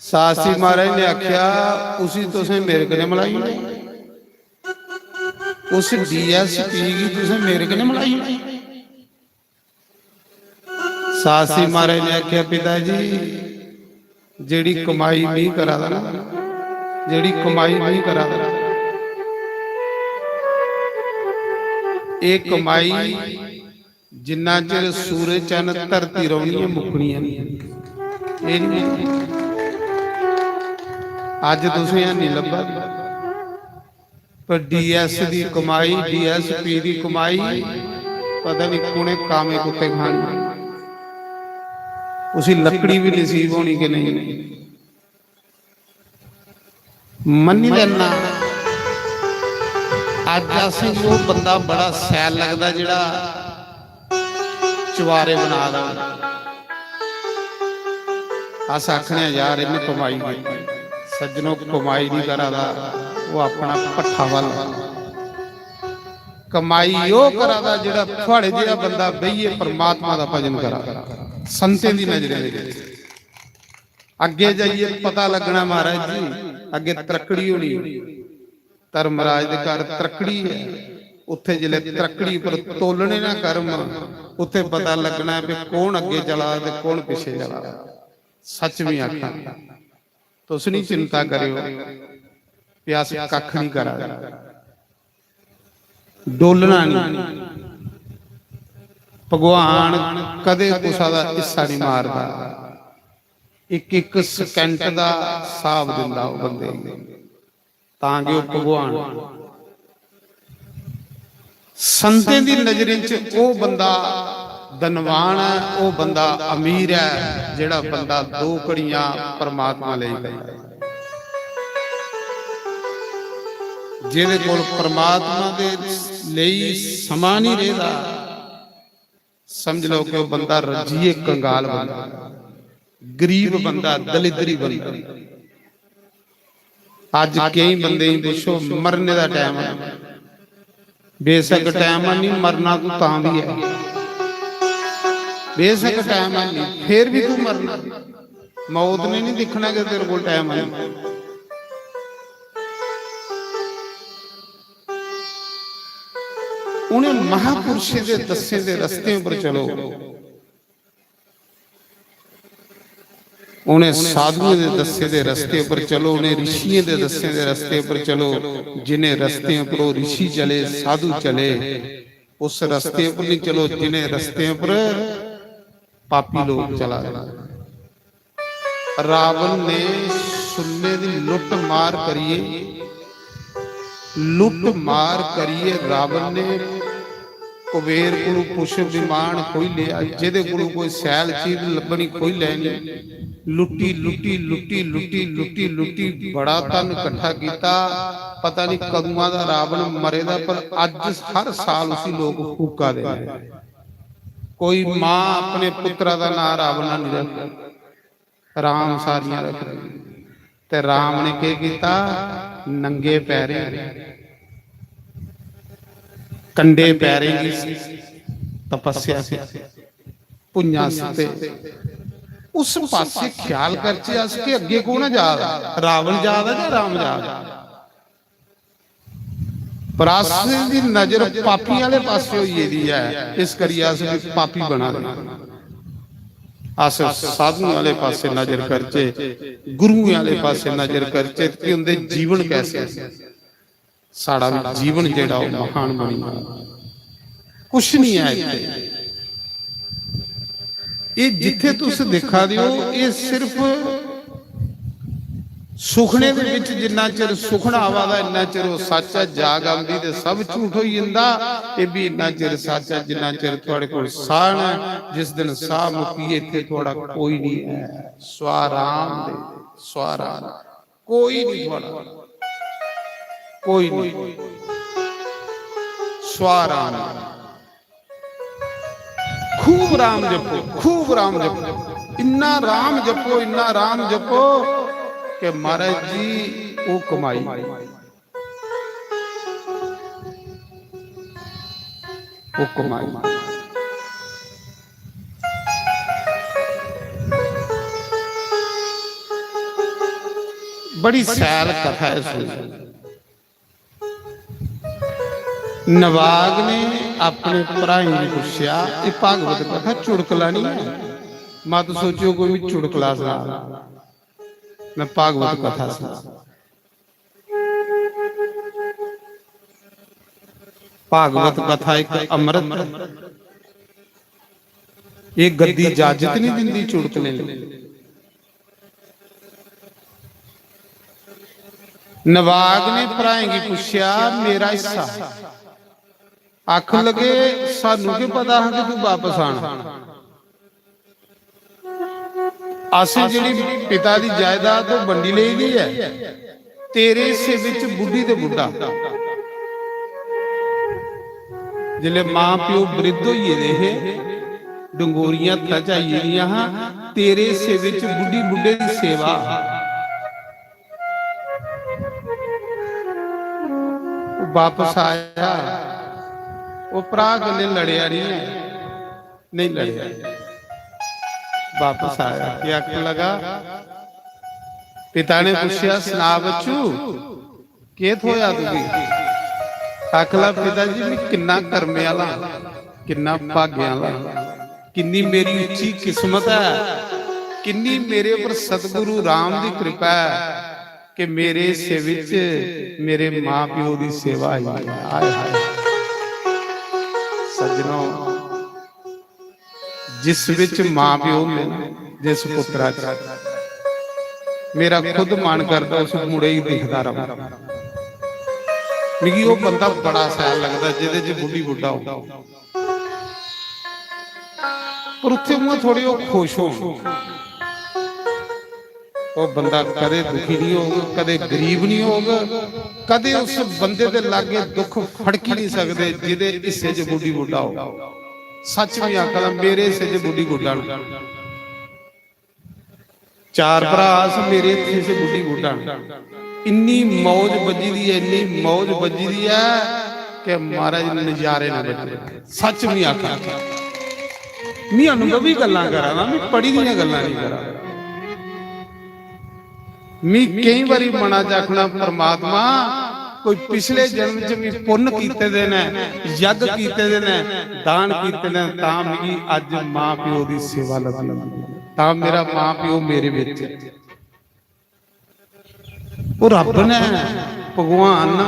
साहसी महाराज ने आखेआ, "उसी तुसें मेरे कन्नै मलाई ओड़ेआ, उस डीएसपी गी तुसें मेरे कन्नै मलाई ओड़ेआ।" साहसी महाराज ने आखेआ, "पिता जी, जेह्ड़ी कमाई में करा दा ना, जेह्ड़ी कमाई में करा दा, एह् कमाई जिन्ना चिर सूरज चन्न धरती रौह्नी ऐ, मुक्कनी ऐ निं। एह् निं मुक्कनी। अज्ज तुसें हैनी लब्भा दी, पर डीएस दी कमाई, डीएसपी दी कमाई, पता निं कु'नें कामे कुत्ते खानी। उसी लकड़ी बी नसीब होनी कि नेईं।" मन्नी लैना, अज्ज असेंगी ओह् बंदा बड़ा शैल लगदा जेह्ड़ा चुबारे बना दा होंदा। अस आखने आं, "यार, इन्नै कमाई कीती।" सज्जनो, कमाई नहीं करा दा, ओह् अपना भट्ठा भला। कमाई ओह् करा दा जेह्ड़ा थुआड़े जेहा बंदा बेहियै परमात्मा दा भजन करा दा, संतें दी नजरें दे विच। अग्गे जाइयै पता लगना महाराज जी, अग्गे त्रक्कड़ी होनी। धर्मराज दे घर त्रक्कड़ी ऐ, उत्थे जिसलै त्रक्कड़ी पर तोलने ना कर्म, उत्थे पता लगना है कि कौन अग्गे चला दा ते कौन पिच्छे चला दा। सच भी आखा, तुस नहीं चिंता करियो कि अस कख नहीं करा दे, डोलना नहीं। भगवान कदे कुसा दा हिस्सा नहीं मारदा, एक एक सेकंड दा हिसाब दिंदा ओह बंदे गी। तां गै ओह भगवान। संतें दी नजरें च ओह बंदा धनवान ऐ, ओह बंदा अमीर ऐ, जेहड़ा बंदा दो घड़ियां परमात्मा लेई बंदा, जेहदे कोल परमात्मा दे लेई समां नहीं रेहदा, समझ लो कि ओह बंदा रज्जिए कंगाल बंदा, गरीब बंदा, दलिद्री बंदा। अज्ज केई बंदे गी पुच्छो, मरने दा टाइम है, बेशक टाइम है नहीं, मरना तू तां भी है, बेशक टाइम है नहीं, फिर भी तू मरना। मौत ने नहीं दिखना कि तेरे कोल टाइम है नहीं। उन्हें महापुरुषें दे दस्से दे रस्ते पर चलो, उन्हें साधुएं दे दस्से दे रस्ते पर चलो, उन्हें ऋषियें दे दस्से दे रस्ते पर चलो, जिन्हें रस्ते पर ओह ऋषि चले, साधु चले, उस रस्ते पर नहीं चलो जिन्हें रस्ते पर पापी लोग चला दे। रावण ने सुन्ने दी लुट्ट मार करिए, लुट्ट मार करिए रावण ने कुबेर कोलू पुष्प विमान खोई लिया, जेदे कोलू कोई सैल चीज लब्भनी खोई लैनी। लुट्टी, लुट्टी, लुट्टी, लुट्टी, लुट्टी, लुट्टी, बड़ा धन इकट्ठा कीता। पता नहीं कदुआं दा रावण मरे दा, पर अज्ज हर साल उसी लोग फूका दे। कोई मां अपने पुत्रा दा नां रावण नहीं रखदी। राम सारियां रखदी। ते राम ने केह् कीता? नंगे पैरें, कंडे पैरें दी तपस्या कीती, भुञां सुत्ते। उस पासे ख्याल करचे अस कि अग्गे कौन जा दा, रावण जा दा जां राम जा दा? पर अस दी नजर पापियें आह्ले पासे होई गेदी ऐ, इस करियै अस बी पापी बना दे। अस साधुएं आह्ले पासे नजर करचे, गुरुएं आह्ले पासे नजर करचे कि उं'दे जीवन कैसे, साढ़ा बी जीवन जेह्ड़ा ओह् महान बनी जा। कुछ नहीं है इत्थे। एह् जित्थे तुस दिक्खा दे ओ, एह् सिर्फ सुखने दे विच जिन्ना चिर सुखना आवा दा, इन्ना चिर ओह् सच्च ऐ। जाग आंदी ते सब झूठ होई जंदा। एह् भी इन्ना चिर सच्च ऐ जिन्ना चिर थुआड़े कोल साह न। जिस दिन साह मुक्की गे, इत्थे थुआड़ा कोई नहीं ऐ। स्वाराम दे, स्वाराम, कोई नहीं थुआड़ा, कोई नहीं। स्वाराम। खूब राम जपो, खूब राम जपो, इन्ना राम जपो, इन्ना राम जपो कि महाराज जी ओह् कमाई, ओह् कमाई। बड़ी सैल कथा ऐ, सुनो। नवाग ने अपने भ्राएं गी पुच्छेआ, "एह् भागवत कथा चुटकला निं ऐ।" मत सोचेओ कोई बी चुटकला सना, में भागवत कथा सना। भागवत कथा इक अमृत ऐ। एह् गद्दी इजाजत नहीं दिंदी चुटकले लेई। नवाग ने भ्राएं गी पुच्छेआ, "मेरा हिस्सा।" आखन लगे, "सानू के पता हा कि तू बापस आना।" असें जेह्ड़ी पिता दी जायदाद ओह् बंडी लेई दी ऐ, तेरे हिस्से बिच बुड्ढी ते बुड्ढा। जिसलै मां प्यो वृद्ध होई गेदे हे, डंगोरियां हत्था च आई गेदियां हां, तेरे हिस्से बिच बुड्ढी बुड्ढे दी सेवा। ओह् बापस आया, ओह् भ्राऽ कन्नै लड़ेआ निं ऐ। नहीं लड़ेआ, बापस आया। केह् आखन लगा? पिता ने पुच्छेआ, "सना बच्चू, केह् थ्होया तुगी?" आखन लगा, "पिता जी, मैं किन्ना कर्मे आह्ला, किन्ना भाग्य आह्ला, किन्नी मेरी उच्ची किस्मत ऐ, किन्नी मेरे पर सतगुरु राम दी कृपा ऐ कि मेरे हिस्से विच मेरे मां प्यो दी सेवा आई है।" हाय हाय सज्जनो, जिस विच मां प्यो होंदे ना, जिस पुत्तरा च, मेरा खुद मन करदा उस मुड़े गी दिखदा रवां। मिगी ओह् बंदा बड़ा शैल लगदा जेह्दे च बुड्ढी बुड्ढा हो, पर उत्थे उ'आं थोड़े ओह् खुश होन। ओह् बंदा कदे दुखी नहीं होग, कदे गरीब नहीं होग, कदे उस बंदे दे लागे दुख फड़की नहीं सकदे जिदे हिस्से च बुड्ढी बुड्ढा हो। सच में आखदा, मेरे हिस्से च बुड्ढी बुड्ढा न। चार भरा अस, मेरे हिस्से च बुड्ढी बुड्ढा न। इन्नी मौज बज्जी दी ऐ, इन्नी मौज बज्जी दी ऐ कि महाराज नजारे ना बज्जे। सच में आखा, मी अनुभवी गल्लां करा ना, मी पढ़ी दियां गल्लां नहीं करा। मी केई बारी मना च आखना, "परमात्मा, कोई पिछले जन्म च मी पुन्न कीते दे ने, यज्ञ कीते दे ने, दान कीते ने, तां मिगी अज्ज मां प्यो दी सेवा लब्भी, तां मेरा मां प्यो मेरे बिच।" ओह् रब ने, भगवान ने।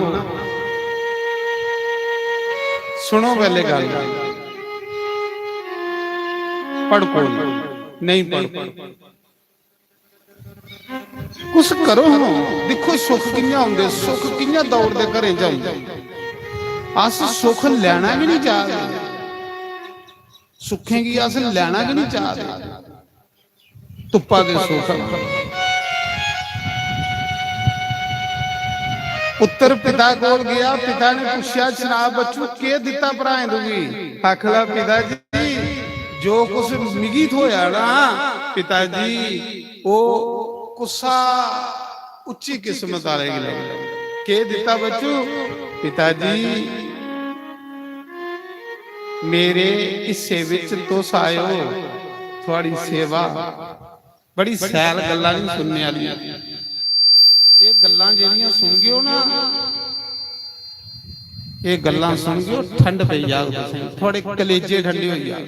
सुनो पैह्ले गल्ल, भड़को नहीं, नहीं भड़को। कुछ करो हां, दिक्खो सुख कि'यां औंदे, सुख कि'यां दौड़दे घरें च औंदे। अस सुख लैना गै नहीं चाहदे, सुखें गी अस लैना गै नहीं चाहदे। तुप्पा दे सुख। पुत्तर पिता कोल गया, पिता ने पुच्छेआ, "सना बच्चू, केह् दित्ता भ्राएं तुगी?" आखदा, "पिता जी, जो कुछ मिगी थ्होया ना, पिता जी, ओह् कुसा उच्ची किस्मत आह्ले गी लगदा।" केह् दित्ता बच्चू? "पिता जी, मेरे हिस्से विच तुस आए हो, थुआड़ी सेवा।" बड़ी शैल गल्लां नहीं सुनने आह्लियां। एह् गल्लां जेह्ड़ियां सुनगेओ ना, एह् गल्लां सुनगेओ, ठंड पेई जाग तुसें, थुआड़े कलेजे ठंडे होई जाग।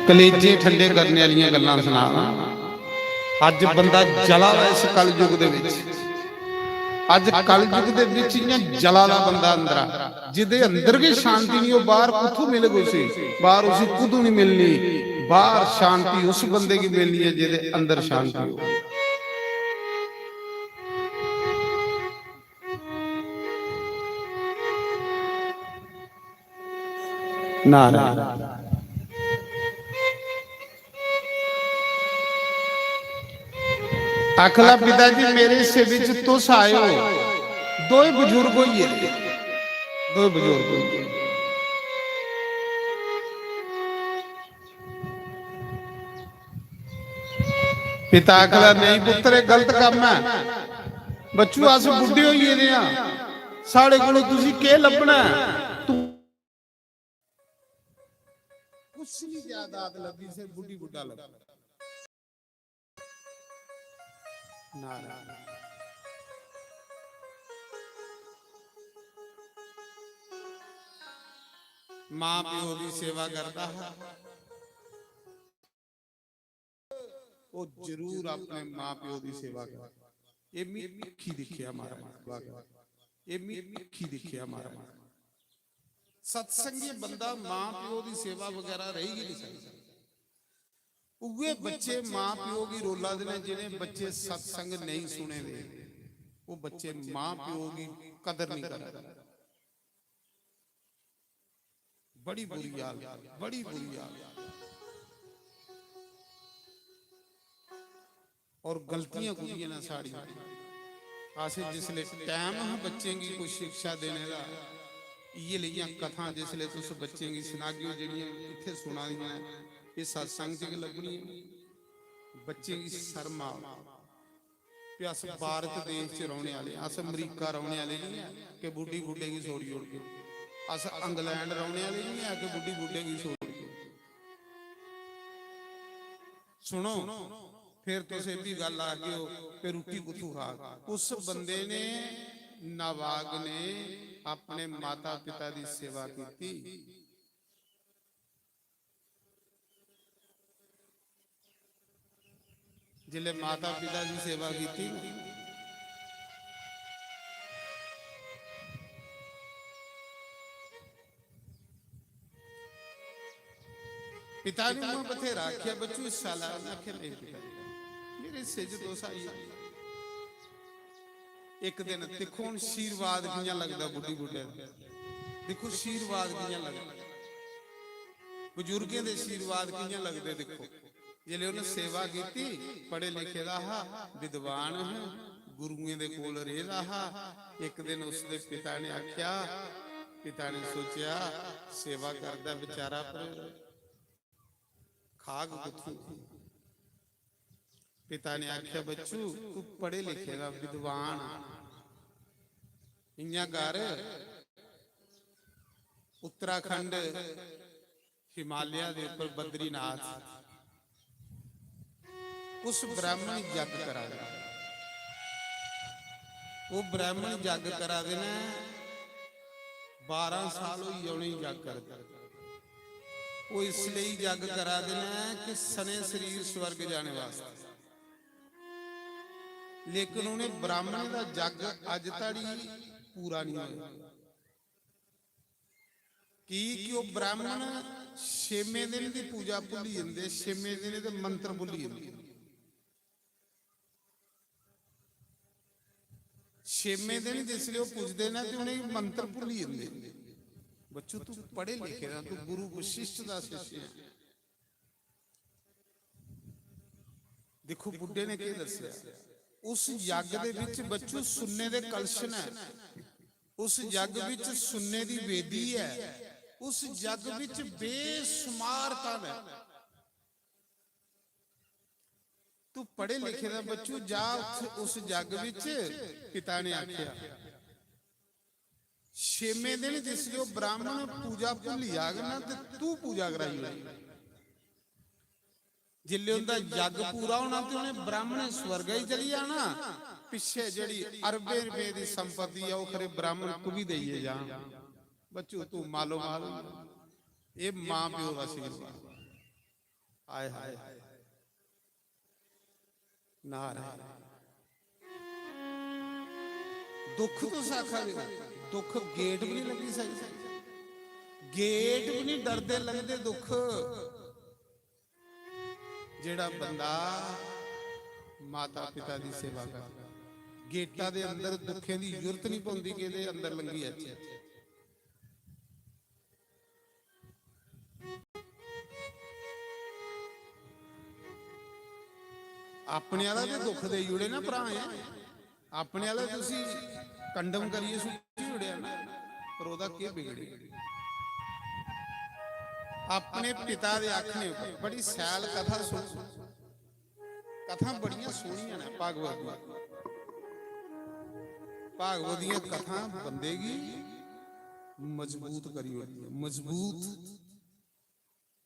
कलेजे ठंडे करने आह्लियां गल्लां सना ना। अज्ज बंदा जला दा इस कलयुग दे विच, अज्ज कलयुग दे विच इ'यां जला दा बंदा अंदरा, जिदे अंदर गै शांति नहीं, ओह् बाहर कुत्थों मिलग उसी? बाहर उसी कुतों नहीं मिलनी। बाहर शांति उस बंदे गी मिलनी है जिदे अंदर शांति हो। नारायण। आखला, "पिता जी, मेरे हिस्से विच तुस आए हो।" दोए बजुर्ग होई गे, दोए बजुर्ग होई गे। पिता आखदा, "नहीं पुत्तर, एह् गलत कम्म ऐ। बच्चू, अस बुड्ढे होई गेदे आं, साढ़े कोलों तुसी केह् लब्भना ऐ? तू कुछ नहीं जायदाद लब्भी, सिर्फ बुड्ढी बुड्ढा लब्भना।" नारायण। मां प्यो दी सेवा करदा हा, ओह् जरूर अपने मां प्यो दी सेवा करदा। एह् मी अक्खी दिक्खेआ महाराज, एह् मी अक्खी दिक्खेआ महाराज। सत्संगी बंदा मां प्यो दी सेवा बगैरा रेही गै नहीं सकदा। उ'ऐ बच्चे मां प्यो गी रोला दे न, जि'नें बच्चे सत्संग नेईं सुने दे, ओह् बच्चे मां प्यो दी कदर नहीं करदे। बड़ी बुरी हालत, बड़ी बुरी हालत। और गलतियां कुड़ियां न साढ़ियां। असें जिसले टाइम हा बच्चें गी कोई शिक्षा देने दा, इ'यै लेइयां कथां जिसले तुस बच्चें गी सनागेओ, जेह्ड़ियां इत्थै सुना दियां न, एह् सत्संग च गै लब्भनियां। बच्चें गी शर्म आओ। कि अस भारत देश च रौह्ने आह्ले, अस अमरीका रौह्ने आह्ले निं ऐ कि बुड्ढी बुड्ढे गी छोड़ी ओड़गे। अस इंग्लैंड रौह्ने आह्ले निं ऐ कि बुड्ढी बुड्ढे गी छोड़ी ओड़गे। सुनो, फिर तुस एह् बी गल्ल आखगेओ कि रुट्टी कुत्थूं खाग? उस बंदे ने, नाबाग ने अपने माता पिता दी सेवा कीती। जिसले माता पिता दी सेवा कीती ना, पिता ने उ'आं बथेरा आखेआ, "बच्चू, हिस्सा लै।" उ'न्नै आखेआ, "नेईं पिता जी, मेरे हिस्से च तुस आई जाओ।" इक दिन दिक्खो, हुन शीरवाद कि'यां लगदा बुड्ढी बुड्ढे दा। दिक्खो, शीरवाद कि'यां लगदा, बजुर्गें दे शीरवाद कि'यां लगदे। दिक्खो, जिसलै उ'नें सेवा कीती, पढ़े लिखे दा हा, विद्वान हा, गुरुएं दे कोल रेह्दा हा। इक दिन उसदे पिता ने आखेआ, पिता ने सोचेआ, "सेवा करदा बेचारा, पर खाग कुत्थूं?" पिता ने आखेआ, "बच्चू, तू पढ़े लिखे दा विद्वान आ, इ'यां कर, उत्तराखंड, हिमालय दे उप्पर बद्रीनाथ, कुछ ब्राह्मण जग करा दे न। ओह् ब्राह्मण जग करा दे न, बारां साल होई गे उ'नेंगी जग करदे। ओह् इसलेई जग करा दे न कि सने शरीर स्वर्ग जाने वास्तै। लेकिन उ'नें ब्राह्मणें दा जग अज्ज धड़ी पूरा निं होया। की कि ओह् ब्राह्मण छेमें दिन दी पूजा भुल्ली जंदे, छेमें दिन दे मंत्र भुल्ली जंदे। छेमें दिन जिसलै ओह् पुजदे न ते उ'नेंगी मंत्र भुल्ली जंदे। बच्चू, तू पढ़े लिखे दा, तू गुरु वशिष्ठ दा शिष्य ऐ। दिक्खो, बुड्ढे ने केह् दस्सेआ, उस जग दे बिच, बच्चू, सुन्ने दे कलश न, उस जग बिच सुन्ने दी वेदी ऐ, उस जग बिच बेशुमार धन ऐ। तू पढ़े लिखे दा बच्चू, जा उत्थै उस जग बिच, पिता ने आखेआ। छेमें दिन जिसलै ओह् ब्राह्मण पूजा भुल्ली जाग ना, ते तू पूजा कराई ओड़। जिसलै उं'दा जग पूरा होना ते उ'नें ब्राह्मणें स्वर्गा गी चली जाना। पिच्छे जेह्ड़ी अरबें रपें दी संपत्ति ऐ, ओह् खरे ब्राह्मण तुगी देइयै जान। बच्चू, तू मालो माल होई जा। एह् मां प्यो दा आशीर्वाद। हाय हाय। नारायण। दुख तुस आखा दे ओ, दुख गेट बी नहीं लंघी सकदे, गेट बी नहीं डरदे लंघदे दुख। जेड़ा बंदा माता पिता दी सेवा करदा, गेटा दे अंदर दुखें दी जरूरत नहीं पौंदी कि एह्दे अंदर लंघी जाचै। अपने आह्ला ते दुख देई ओड़े ना भ्राएं, अपने आह्ला ते उसी कंडम करियै सुट्टी ओड़ेआ ना, पर ओह्दा केह् बिगड़े? अपने पिता दे आखने उप्पर बड़ी शैल कथा सुन। कथां बड़ियां सोहनियां न भागवत दियां। भागवत दियां कथां बंदे गी मजबूत करी ओड़दियां, मजबूत।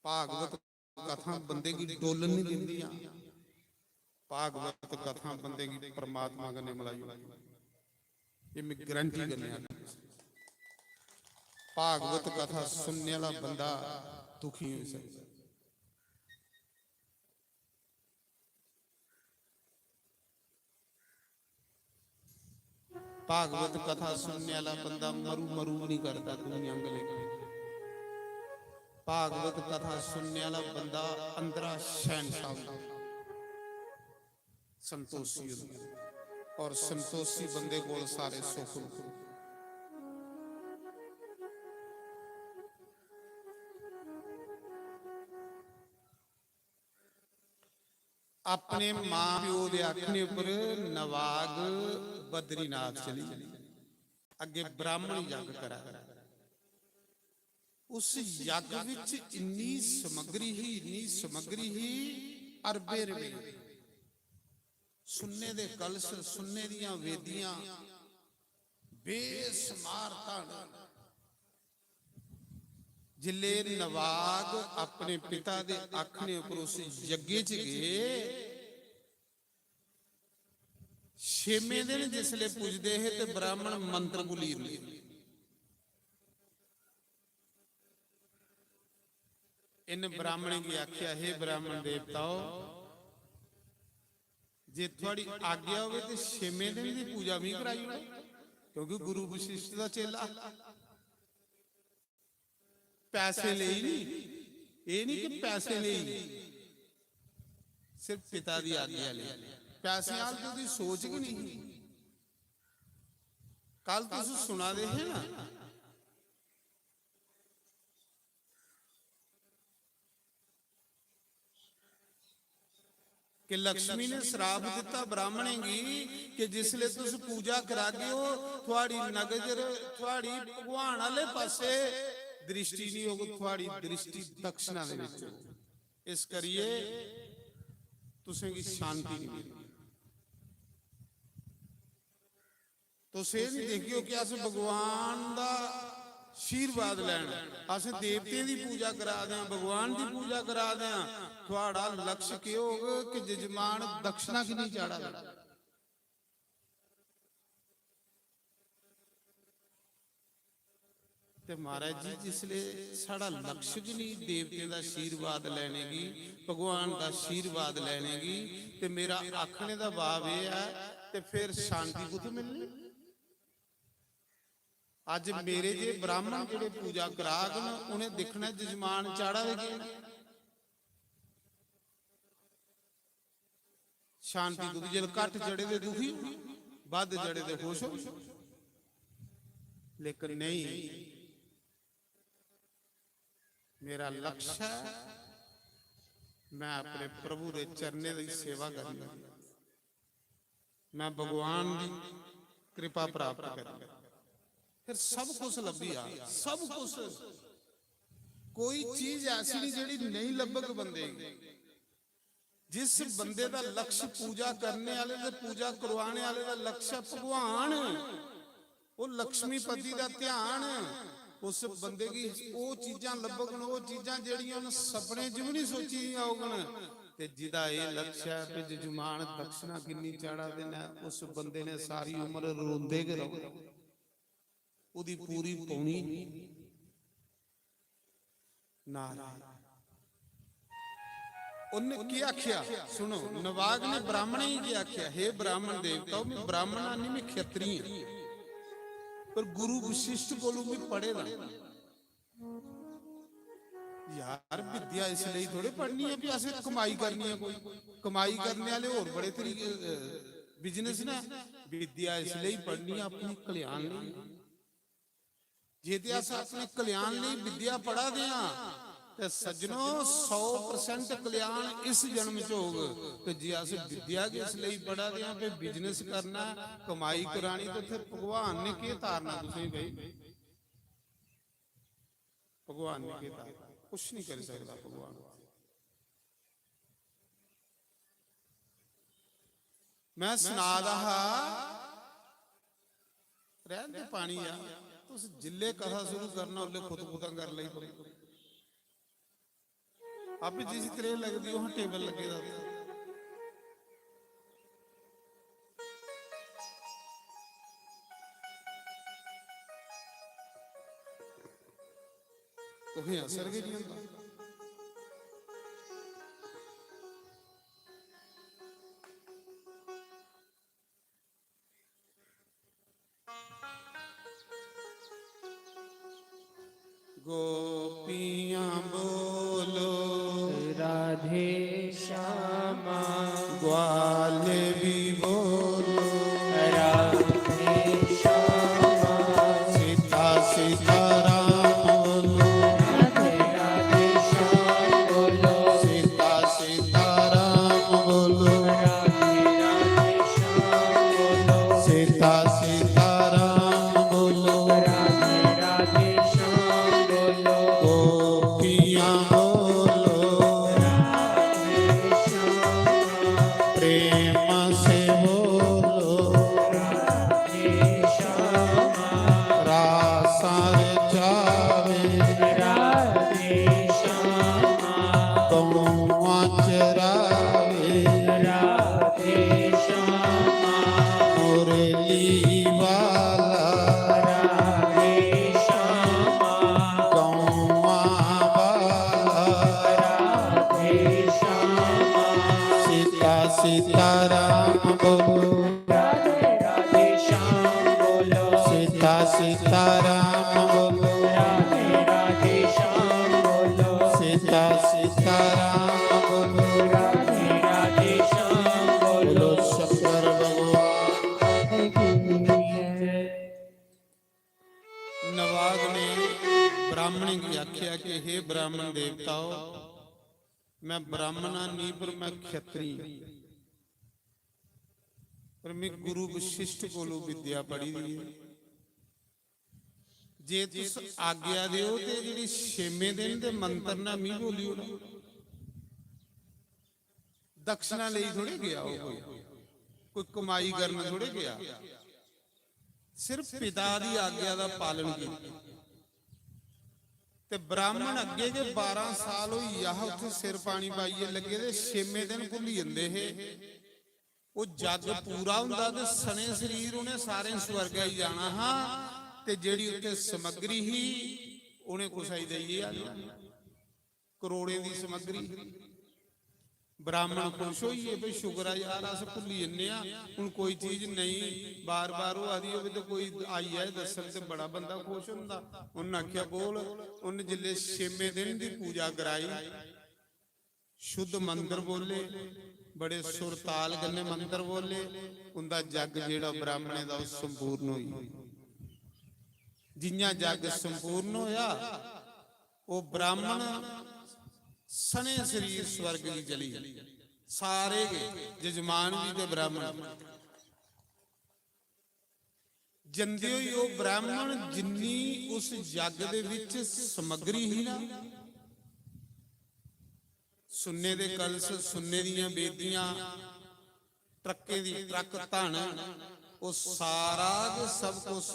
भागवत कथां बंदे गी डोलन नहीं दिंदियां। भागवत कथा बंदे गी परमात्मा कन्नै मलाई ओड़दी। एह् में गारंटी कन्नै आखना। भागवत कथा सुनने आह्ला बंदा दुखी होई सकदा। भागवत कथा सुनने आह्ला बंदा मरू मरू नहीं करदा, दुनिया आंगर लेखा। भागवत कथा सुनने आह्ला बंदा अंदरा शहंशाह होंदा, संतोषी होंदा, और संतोषी बंदे कोल सारे सुख होंदे। अपने मां प्यो दे आखने पर नवाग बद्रीनाथ चली गे। अग्गे ब्राह्मण यज्ञ करा दा। उस यज्ञ विच इन्नी समग्री ही, इन्नी समग्री ही, अरबें रपेऽ। सुन्ने दे कलश, सुन्ने दियां वेदियां, बेशुमार धन। जिल्ले नवाग अपने पिता दे आखने उप्पर उस यज्ञ च गे, छेमें दिन जिसले पुजदे हे ते ब्राह्मण मंत्र बोली जंदे। इन्हें ब्राह्मणें गी आख्या, "हे ब्राह्मण देवताओ, जे थुआड़ी आज्ञा होवे ते छेमें दिन दी पूजा मी कराई ओड़ो, क्योंकि गुरु वशिष्ठ दा चेला।" पैसे लेई नहीं, एह् नहीं कि पैसे लेई, सिर्फ पिता दी आज्ञा लेई। पैसे आह्ल ते ओह्दी सोच गै नहीं ही। कल तुस सुना दे हे ना कि लक्ष्मी ने श्राप दिता ब्राह्मणें गी कि जिसले तुस पूजा करागे ओ, थुआड़ी नजर, थुआड़ी भगवान आह्ले पासे दृष्टि नहीं होग, थुआड़ी दृष्टि दक्षिणा दे विच होग। इस करिए तुसें गी शांति नहीं मिलनी। तुस एह् नहीं देखगे कि अस भगवान दा आशीर्वाद लैन, अस देवतें दी पूजा करा दे आं, भगवान दी पूजा करा दे आं। थुआड़ा लक्ष्य केह् होग कि जजमान दक्षिणा किन्नी चाढ़ा दा? ते महाराज जी, जिसले साढ़ा लक्ष्य गै नहीं देवतें दा आशीर्वाद लैने गी, भगवान दा आशीर्वाद लैने गी, ते मेरा आखने दा भाव एह् ऐ, ते फिर शांति कुत्थों मिलनी? अज्ज मेरे जे ब्राह्मण जेह्ड़े पूजा कराग न, उ'नें दिक्खना जजमान चाढ़ा दे केह् न। शांति तुं'दी, जिस घट्ट चढ़े दे दुखी, बद्ध चढ़े दे खुश हो। लेकिन नहीं, मेरा लक्ष्य है, मैं अपने प्रभु दे चरणें दी सेवा करनी, मैं भगवान दी कृपा प्राप्त करनी। फिर सब कुछ लब्भी आ, सब कुछ। कोई चीज ऐसी नहीं जेह्ड़ी नहीं लब्भग बंदे गी। जिस बंदे दा लक्ष्य पूजा करने आह्ले ते पूजा करवाने आह्ले दा लक्ष्य भगवान, ओह् लक्ष्मीपति दा ध्यान, उस बंदे गी ओह् चीजां लब्भगन, ओह् चीजां जेह्ड़ियां उन्न सपने च बी निं सोची दियां होङन। ते जिदा एह् लक्ष्य ऐ कि जजमान दक्षिणा किन्नी चाढ़ा दे न, उस बंदे ने सारी उम्र रोंदे गै रौह्ना। ओह्दी पूरी पौनी नाराज। उन्नै केह् आखेआ? सुनो, नवाग ने ब्राह्मणें गी केह् आखेआ? "हे ब्राह्मण देवताओ, में ब्राह्मण आं, निं में खत्तरी आं, पर गुरु वशिष्ठ कोलू में पढ़े दा। यार, विद्या इस लेई थोड़े पढ़नी ऐ भी असें कमाई करनी ऐ कोई। कमाई करने आह्ले होर बड़े तरीके, अ, business न। विद्या इस लेई पढ़नी ऐ अपने कल्याण लेई।" जे ते अस अपने कल्याण लेई विद्या पढ़ा दे आं, ते सज्जनो, सौ percent कल्याण इस जन्म च होग। ते जे अस विद्या गै इस लेई पढ़ा दे आं, भाई business करना, कमाई करानी, ते उत्थै भगवान ने केह् तारना तुसें गी भाई? भगवान ने केह् तारना? कुछ नहीं करी सकदा भगवान। मैं सना दा हा, रैह्न दे पानी आ, तुस जिल्ले कथा शुरू करना, उल्ले खुतखुतां कर लेई पौंदे। आपे जिस तरह लगदी, ओह् टेबल लग्गे दा उत्थै। तुसें असर गै निं होंदा। गोपियां बोलो राधे श्यामा। ग्वाले भी बोलो राधे श्यामा। सीता सीताराम बोलो राधे राधे श्याम बोलो। सीता सीताराम बोलो राधे राधे श्याम बोलो। सीता सीताराम बोलो राधे राधे श्याम बोलो। गोपियां बोलो राधे श्याम। प्रेम से बोलो राधे श्याम। रासा रचावे राधे श्याम। गौआ चरावे राधे श्याम। मुरली वाला राधे श्याम। गौआ वाला राधे श्याम। सीता सीताराम बोलो राधे राधे श्याम बोलो। सीता सीताराम बोलो राधे राधे श्याम बोलो। सीता सीताराम बोलो राधे राधे श्याम बोलो। शंकर भगवान नवाग ने ब्राह्मण गी आख्या कि हे ब्राह्मण देवताओ, मैं ब्राह्मण हां नहीं, पर मैं क्षत्री हां, पर मैं गुरु वशिष्ठ कोलों विद्या पढ़ी दी है। जे तुस आज्ञा देओ ते जेह्ड़ी छेमें दिन दे मंत्र ना, मी बोली ओड़ो। दक्षिणा लेई थोड़े गया ओह् कोई, कोई कमाई करन थोड़े गया। सिर्फ पिता दी आज्ञा दा पालन कीता। ते ब्राह्मण अग्गे गै बारां साल होई गेआ हा, उत्थै सिर पानी पाइयै लग्गे दे, छेमें दिन भुल्ली जंदे हे। ओह् जग पूरा होंदा ते सने शरीर उ'नें सारें स्वर्गै गी जाना हा। ते जेह्ड़ी उत्थै समग्री ही, उ'नें कुसै गी देइयै आई जानी। करोड़ें दी समग्री। ब्राह्मण खुश होई गे, "भाई शुक्र ऐ यार, अस भुल्ली जन्ने आं, हून कोई चीज नेईं बार-बार होआ दी होवे ते कोई आई जाए दस्सन ते बड़ा बंदा खुश होंदा।" उन्न आखेआ, "बोल।" उन्न जिसलै छेमें दिन दी पूजा कराई, शुद्ध मंत्र बोले, बड़े सुर ताल कन्नै मंत्र बोले, उंदा जग जेह्ड़ा ब्राह्मणें दा, ओह् संपूर्ण होई गेआ। जि'यां जग संपूर्ण होया, ओह् ब्राह्मण सने शरीर स्वर्ग गी चली गे। सारे गै, जजमान बी ते ब्राह्मण। जंदे होई ओह् ब्राह्मण, जिन्नी उस जग दे विच समग्री ही ना, सुन्ने दे कलश, सुन्ने दियां बेदियां, ट्रकें दी ट्रक धन, ओह् सारा गै सब कुछ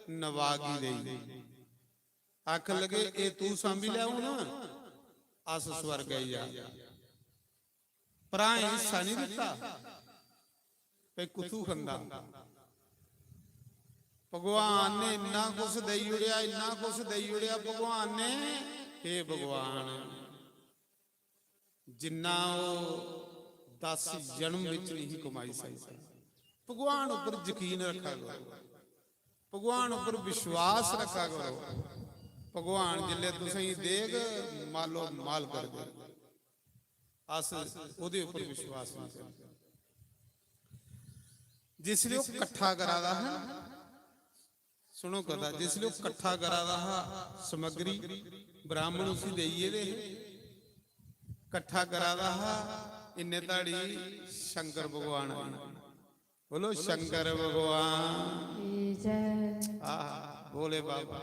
नवाग गी देई। आखन लगे, "एह् तू सांभी लै, हून अस स्वर्ग आई जा।" भ्राएं हिस्सा नहीं दिता, भाई कुत्थू खंदा। भगवान ने इन्ना कुछ देई ओड़ेआ, इन्ना कुछ देई ओड़ेआ भगवान ने। हे भगवान, जिन्ना ओह् दस जन्म विच नहीं कमाई सकदा। भगवान उप्पर यकीन रखा करो, भगवान उप्पर विश्वास रखा करो। भगवान जिसलै तुसेंगी देग, मालो माल कर देग। अस ओह्दे उप्पर विश्वास नहीं करदे। जिसलै ओह् कट्ठा करा दा हा, सुनो कथा, जिसलै ओह् कट्ठा करा दा हा समग्री, ब्राह्मण उसी देई गेदे हे, कट्ठा करा दा हा, इन्ने धड़ी शंकर भगवान आए। बोलो शंकर भगवान की जय। आहा, भोले बाबा,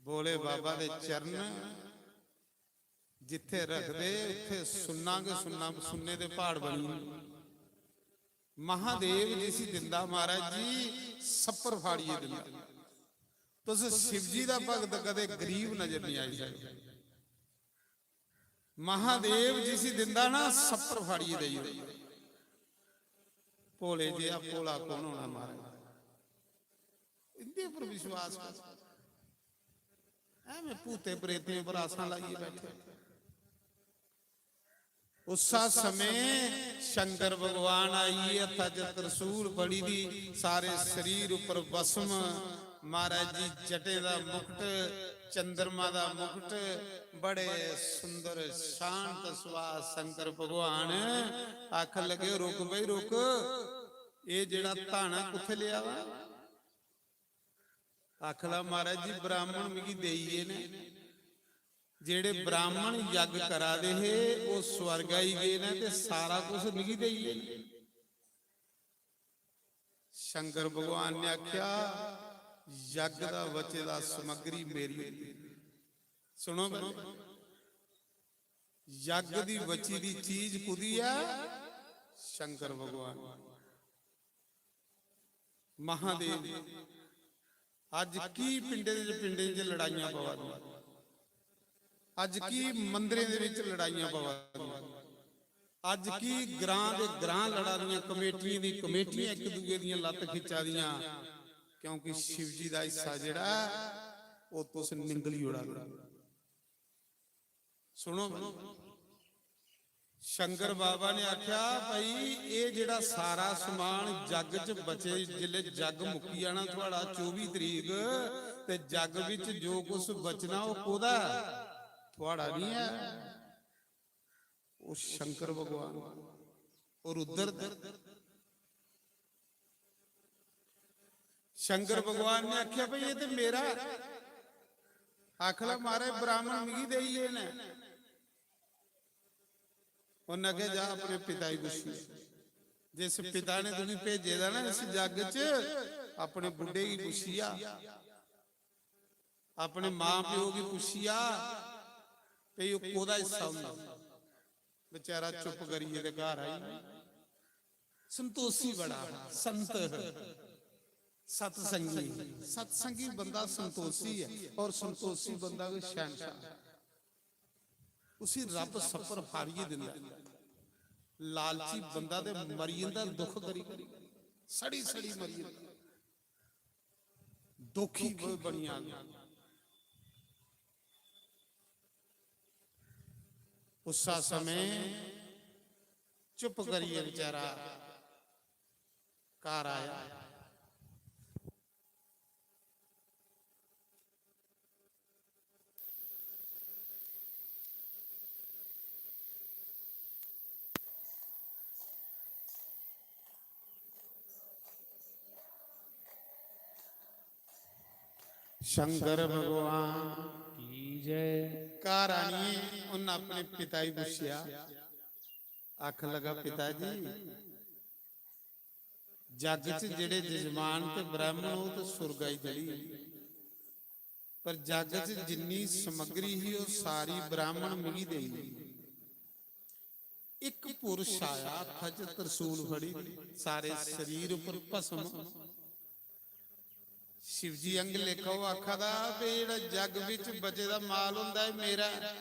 भोले बाबा दे चरण जित्थे रखदे, उत्थे सुन्ना गै सुन्ना, सुन्ने दे प्हाड़ बनी जंदे। महादेव जिसी दिंदा महाराज जी, सप्पर फाड़ियै दिंदा। तुस शिव जी दा भगत कदे गरीब नजर नहीं आई सकदे। महादेव जिसी दिंदा ना, सप्पर फाड़ियै देई ओड़दा। भोले जेहा भोला कौन होना महाराज? इंदे उप्पर विश्वास करो। ਐਵੇਂ ਭੂਤੇ ਪ੍ਰੇਤਿਆਂ पर आसां लाइयै बैठे। उस्सा समें शंकर भगवान आइयै हत्था च त्रिशूल फड़ी दी, सारे शरीर उप्पर भस्म, महाराज जी जटें दा मुकुट, चंद्रमा दा मुकुट, बड़े सुंदर शांत सुभाऽ शंकर भगवान। आखन लगे, "रुक भाई रुक, एह् जेह्ड़ा धाना कुत्थै लेआ दा?" आखदा, "महाराज जी, ब्राह्मण मिगी देई गे न, जेह्ड़े ब्राह्मण यज्ञ करा दे हे, ओह् स्वर्ग आई गे न ते सारा कुछ मिगी देई गे न।" शंकर भगवान ने आखेआ, "यज्ञ दा बचे दा समग्री मेरी।" सुनो भाई, यज्ञ दी बची दी चीज कुदी ऐ? शंकर भगवान। महादेव। अज्ज की पिंडें च, पिंडें च लड़ाइयां पवा दियां? अज्ज की मंदरें दे विच लड़ाइयां पवा दियां? अज्ज की ग्रां दे ग्रां लड़ा दियां, कमेटियें दी कमेटियां इक दूए दियां लत्त खिच्चा दियां? क्योंकि शिव जी दा हिस्सा जेह्ड़ा ऐ, ओह् तुस निंगली ओड़ा दे। सुनो, शंकर बाबा ने आख्या, "भाई, एह् जेह्ड़ा सारा समान जग च बचे, जिसलै जग मुक्की जाना थुआढ़ा चौबी तरीक, ते जग बिच जो कुछ बचना, ओह् कोह्दा ऐ? थुआढ़ा निं ऐ, ओह् शंकर भगवान।" और उद्धर शंकर भगवान ने आख्या, "भाई, एह् ते मेरा ऐ।" आखला, "महाराज, ब्राह्मण मिगी देई गे न।" उन्नै आखेआ, "जा, अपने पिता गी पुच्छी, जिस पिता ने तुगी भेजे दा ना इस जग च, अपने बुड्ढे गी पुच्छी आ।" अपने मां प्यो गी पुच्छी आ, भई ओह् कोह्दा हिस्सा होंदा। बेचारा चुप करियै ते घर आई। संतोषी बड़ा हा, संत, सत्संगी। सत्संगी बंदा संतोषी ऐ, और संतोषी बंदा गै शैहनशाह। उसी रब सफर हारियै दिंदा ऐ। लालची बंदा ते मरी जंदा दुख करी करी, सड़ी सड़ी मरी जंदा। दुखी ब-, बनी जाना। उस्सा समें चुप करियै बेचारा घर आया। शंकर भगवान की जय। घर आनियै उन्न अपने पिता गी पुच्छेआ, आखन लगा, "पिता जी, जग च जेह्ड़े जजमान ते ब्राह्मण, ओह् ते सुरगा गी चली गे, पर जग च जिन्नी समग्री ही, ओह् सारी ब्राह्मण मिगी देई गेई। इक पुरुष आया, हत्था च त्रिशूल फड़ी, सारे शरीर उप्पर भस्म।" शिवजी अंग लेखा ओह् आखा दा, "बे जेह्ड़ा जग बिच बचे दा माल होंदा ऐ, मेरा ऐ।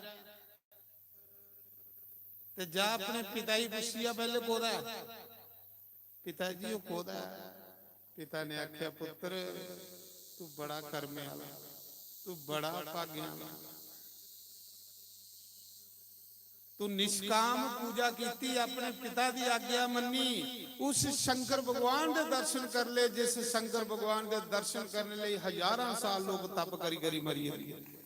ते जा अपने पिता गी पुच्छिया पैह्ले कोह्दा ऐ?" "पिता जी, ओह् कोह्दा ऐ?" पिता ने आखेआ, "पुत्तर, तू बड़ा कर्मे आह्ला, तू बड़ा भागें आह्ला। तू निष्काम पूजा कीती, अपने पिता दी आज्ञा मन्नी, उस शंकर भगवान दे दर्शन कर ले, जिस शंकर भगवान दे दर्शन करने लेई हजारां साल लोक तप करी करी मरी जंदे।"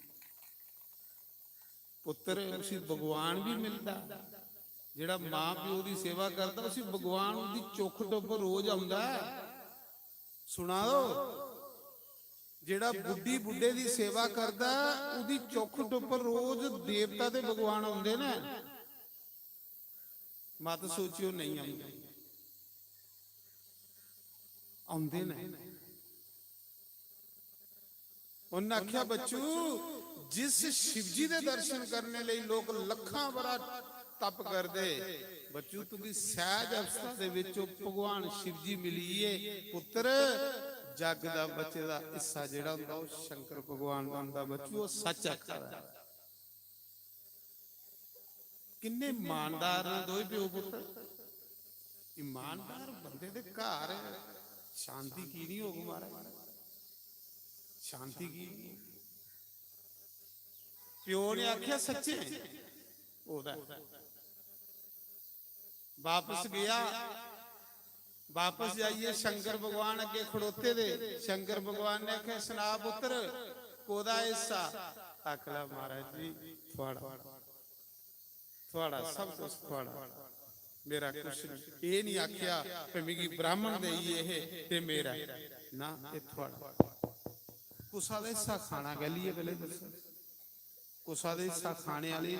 पुत्तर, उसी भगवान भी मिलदा। जेह्ड़ा मां प्यो दी सेवा करदा, उसी भगवान ओह्दी चौखट उप्पर रोज औंदा ऐ। सुनाओ, जेह्ड़ा बुड्ढी बुड्ढे दी सेवा करदा, ओह्दी चौखट उप्पर रोज देवता ते भगवान औंदे न। मत सोचियो नेईं औंदे, औंदे न। उन्नै आखेआ, "बच्चू, जिस शिवजी दे दर्शन करने लेई लोक लक्खां बरा तप करदे, बच्चू, तुगी सैह्ज अवस्था दे विच ओह् भगवान शिवजी मिली गे। पुत्तर, जग दा बचे दा हिस्सा जेह्ड़ा होंदा, ओह् शंकर भगवान दा होंदा। बच्चू, ओह् सच्च आखा दा ऐ।" किन्ने ईमानदार न दोए प्यो पुत्तर। ईमानदार बंदे दे घर शांति की नहीं होग महाराज? शांति की नहीं? प्यो ने आखेआ, "सच्चें?" ओह्दा बापस गेआ, बापस जाइयै शंकर भगवान अग्गें खड़ोते दे। शंकर भगवान ने आखेआ, "सना पुत्तर, कोह्दा हिस्सा?" आखला, "महाराज जी, थुआढ़ा, थुआढ़ा, सब कुछ थुआढ़ा, मेरा कुछ नहीं।" एह् नहीं आखेआ कि मिगी ब्राह्मण देइयै हे ते मेरा ऐ। ना, एह् थुआढ़ा। कुसा दा हिस्सा खाना कैह्ली ऐ, पैह्लें दस्सो। कुसा दे हिस्सा खाने आह्ले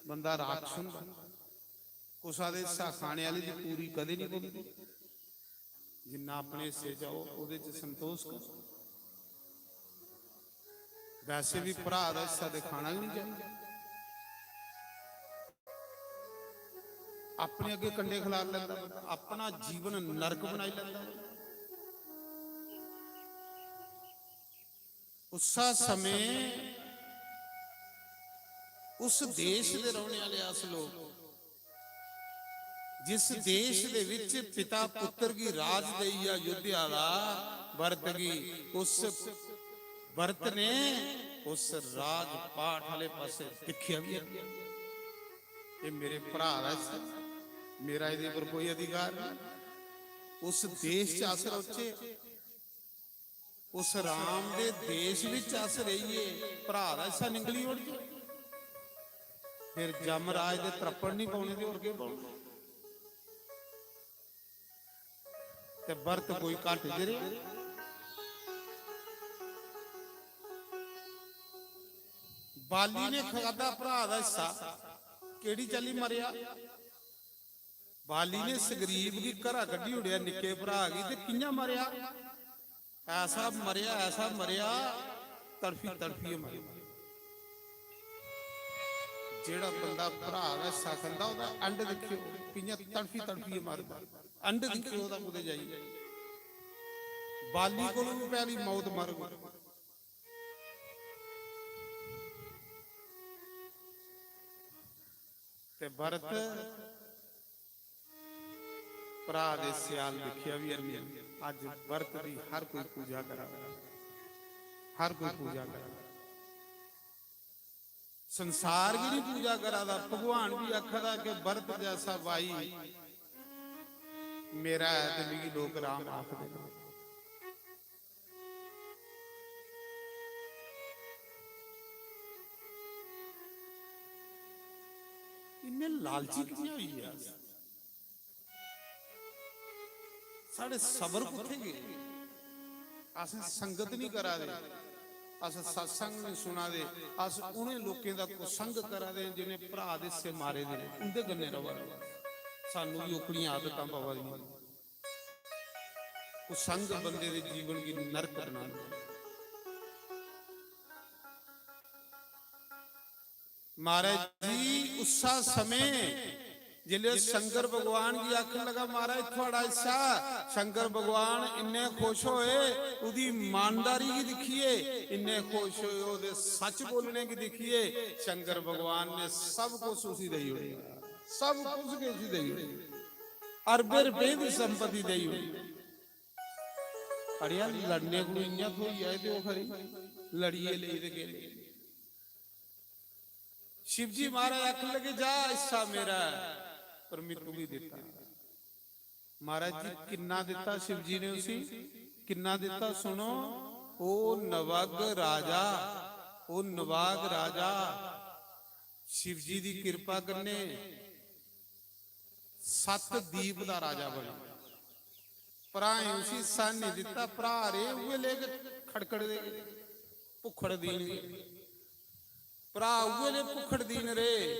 बंदा राक्षस होंदा, कुसा दे हिस्सा खाने आह्ले दी पूरी कदें नहीं बनदी। जिन्ना अपने हिस्से च हो, ओह्दे च संतोष कर। वैसे भी भ्रा दा हिस्सा ते खाना गै नहीं चाहिदा। अपने अग्गें कंडे खलार लैंदा बंदा, अपना जीवन नरक बनाई लैंदा। उस्सा समें उस देश दे रौह्ने आह्ले अस लोक, जिस देश दे विच पिता पुत्र गी राज देइयै अयोध्या दा भरत गी, उस भरत ने उस राजपाट आह्ले पासे दिक्खेआ बी है। एह् मेरे भ्रा दा हिस्सा, मेरा एह्दे पर कोई अधिकार नहीं। उस देश च अस रौह्चे, उस राम दे देश विच अस रहिए, भ्रा दा हिस्सा निकली ओड़जे, फिर जमराज दे त्रप्पड़ नहीं पौने ते होर केह् पौना? ते भरत कोई घट्ट च रेहा? बाली ने खादा भ्रा दा हिस्सा, केह्ड़ी चाल्ली मरेआ? बाली ने सुग्रीव गी घरा कड्ढी ओड़ेआ, निक्के भ्रा गी, ते कि'यां मरेआ? ऐसा मरेआ, ऐसा मरेआ, तड़फी तड़फियै मरेआ। जेह्ड़ा बंदा भ्रा दा हिस्सा खंदा, ओह्दा end दिक्खेओ, कि'यां तड़फी तड़फियै मरदा। End दिक्खेओ ओह्दा कुतै जाइयै। बाली कोलू बी पैह्ली मौत मरग। ते भरत भ्रा दे स्याल दिक्खेआ बी हैनी। अज्ज भरत दी हर कोई पूजा करा दा, हर कोई पूजा करा दा। संसार गी नहीं पूजा करा दा, भगवान भी आखा दा कि भरत जैसा भाई मेरा है ते मिगी लोक राम आखदे न। इन्ने लालची कि'यां होई गे अस? साढ़े सबर कुत्थै गे? अस संगत नहीं करा दे, अस सत्संग नहीं सुना दे, अस उ'नें लोकें दा कुसंग करा दे जिन्हें भ्रा दे हिस्से मारे दे, उं'दे कन्नै रवा दे। सानू भी ओकड़ियां आदतां पवा दियां। कुसंग बंदे दे जीवन गी नरक बनांदा। महाराज जी, उस्सा समें जिसलै शंकर भगवान गी आखन लगा, "महाराज, थुआड़ा हिस्सा।" शंकर भगवान इन्ने खुश होए, ओदी ईमानदारी गी दिक्खियै इन्ने खुश होए, ओदे सच बोलने गी दिक्खियै शंकर भगवान ने सब कुछ उसी देई ओड़ेआ, सब कुछ गै उसी देई ओड़ेआ, अरबें रपें दी संपत्ति देई ओड़ी। अड़ेआ, लड़ने को इ'यां थ्होई जाए ते ओह् खरी, लड़ियै लेई ते गेले। शिव जी महाराज आखन लगे, "जा, हिस्सा मेरा ऐ, पर मैं तुगी दित्ता।" महाराज जी, किन्ना दित्ता शिव जी ने उसी, किन्ना दित्ता? सुनो, ओ नवग राजा, ओ नवाग राजा, शिव जी दी किरपा कन्नै सत दीप दा राजा बनेआ। भ्राएं उसी हिस्सा नेईं दित्ता, भ्राऽ रेह् उ'ऐ लेह गै खड़खड़दे, भुक्खड़ दीन गै। भ्राऽ उ'ऐ लेह भुक्खड़ दीन रेह्,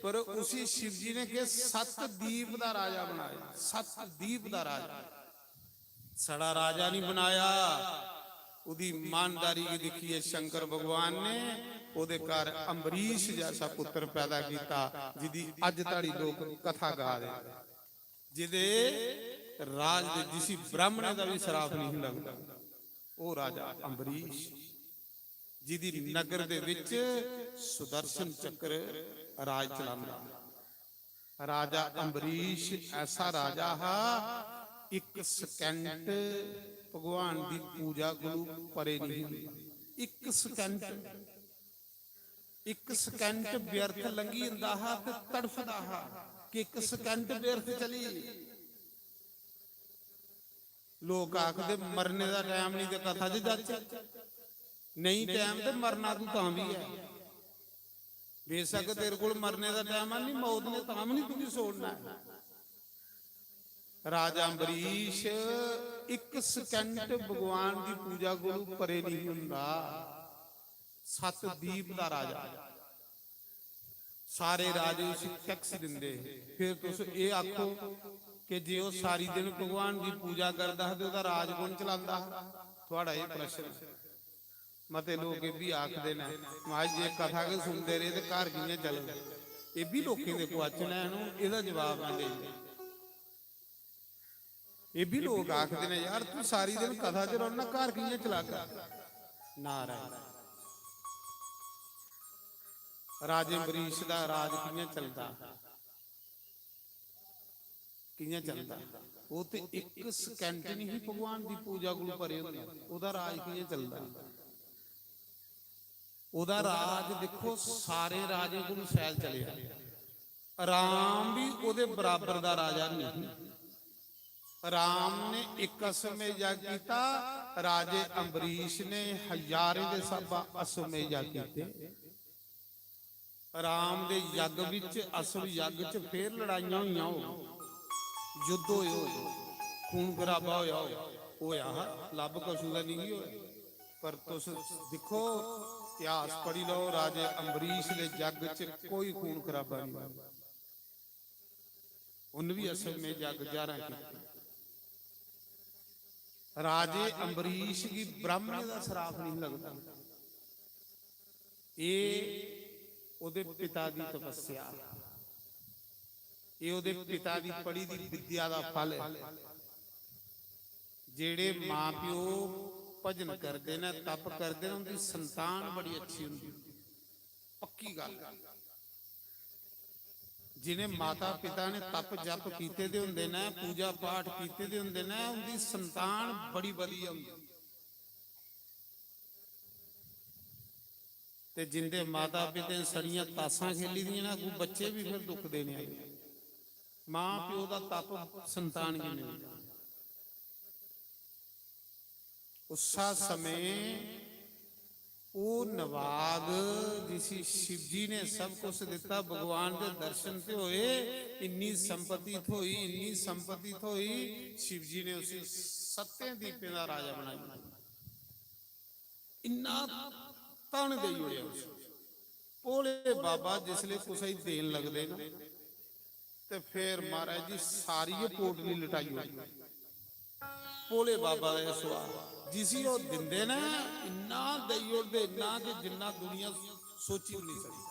पर उसी शिव जी ने केह् सत दीप दा राजा बनाया, सत दीप दा राजा। सड़ा राजा नहीं बनाया। ओदी ईमानदारी गी दिक्खियै शंकर भगवान ने ओदे घर अम्बरीश जैसा पुत्र पैदा कीता, जिदी अज धड़ी लोक कथा गा दे, जिदे राज दे, जिसी ब्राह्मणें दा भी सराप नहीं लगदा, ओह राजा अम्बरीश, जिदी नगर दे विच सुदर्शन चक्र राज चलांदा। राजा अम्बरीश ऐसा राजा हा, इक second भगवान दी पूजा कोलू परे नहीं हुंदा। इक second। इक सकैंट व्यर्थ लंघी जंदा हा ते तड़फदा हा कि इक सकैंट व्यर्थ चली। लोक आखदे, "मरने दा टैम निं ते कथा च जाचै।" नेईं टैम ते मरना तू तां बी ऐ। बेशक तेरे कोल मरने दा टैम ऐ निं, मौत ने तां बी निं तुगी छोड़ना ऐ। राजा अम्बरीश इक सकैंट भगवान दी पूजा कोलू परे निं होंदा। सत दीप दा राजा। सारे राजे उसी टैक्स दिंदे हे। फिर तुस एह् आखो कि जे ओह् सारी दिन भगवान दी पूजा करदा हा ते ओह्दा राज कौन चलांदा हा? थुआढ़ा एह् प्रश्न ऐ। मते लोक एह् बी आखदे न, "महाराज, जे कथा गै सुनदे रेह् ते घर कि'यां चलग?" एह् बी लोकें दे क्वेश्चन हैन, हून एह्दा जवाब में देई ओड़ां। एह् बी लोक आखदे न, "यार, तूं सारी दिन कथा च रौह्ना, घर कि'यां चलागा?" नारायण। राजे अम्बरीश दा राज कि'यां चलदा? कि'यां चलदा? ओह् ते इक सकैंट निं ही भगवान दी पूजा कोलू परे होंदा। ओह्दा राज कि'यां चलदा? ओह्दा राज दिक्खो, सारे राजें कोलू शैल चलेआ। राम बी ओह्दे बराबर दा राजा नेईं। राम ने इक अश्वमेध यज्ञ कीता, राजे अम्बरीश ने हजारें दे स्हाबा अश्वमेध यज्ञ कीते। राम दे यज्ञ बिच, अश्व यज्ञ च फिर लड़ाइयां होइयां होग, युद्ध होए होग, खून खराबा होया होग, होया हा, लब्ब कछु दा निं होया। पर तुस दिक्खो, इतिहास पढ़ी लैओ, राजे अम्बरीश दे यज्ञ च कोई खून खराबा निं होया। उन्न बी अश्वमेध यज्ञ ज्हारां कीते। राजे अम्बरीश गी ब्राह्मणें दा सराप निं लगदा। एह् ओह्दे पिता दी तपस्या, एह् ओह्दे पिता दी पढ़ी दी विद्या दा फल ऐ। जेह्ड़े मां प्यो भजन करदे न, तप करदे न, उंदी संतान बड़ी अच्छी होंदी, पक्की गल्ल ऐ। जिनें माता पिता ने तप जप कीते दे होंदे न, पूजा पाठ कीते दे होंदे न, उंदी संतान बड़ी बधिया होंदी। ते जिंदे माता पिता सड़ियां तासां खेली दियां न, अग्गू बच्चे बी फिर दुख देने आह्ले। मां प्यो दा तप संतान गी मिलदा। उस्सा समें ओह् नवाग जिसी शिव जी ने सब कुछ दिता, भगवान दे दर्शन ते होए, इन्नी संपत्ति थ्होई, इन्नी संपत्ति थ्होई, शिव जी ने उसी सत्तें दीपें दा राजा बनाई दिता। इन्ना धन देई ओड़ेआ उसी। भोले बाबा जिसले कुसै गी देन लगदे न, ते फिर महाराज जी सारी गै पोटली लटाई ओड़दी। भोले बाबा दा एह् सुभाऽ, जिसी ओह् दिंदे न, इन्ना देई ओड़दे, इन्ना कि जिन्ना दुनिया सोची बी निं सकदी।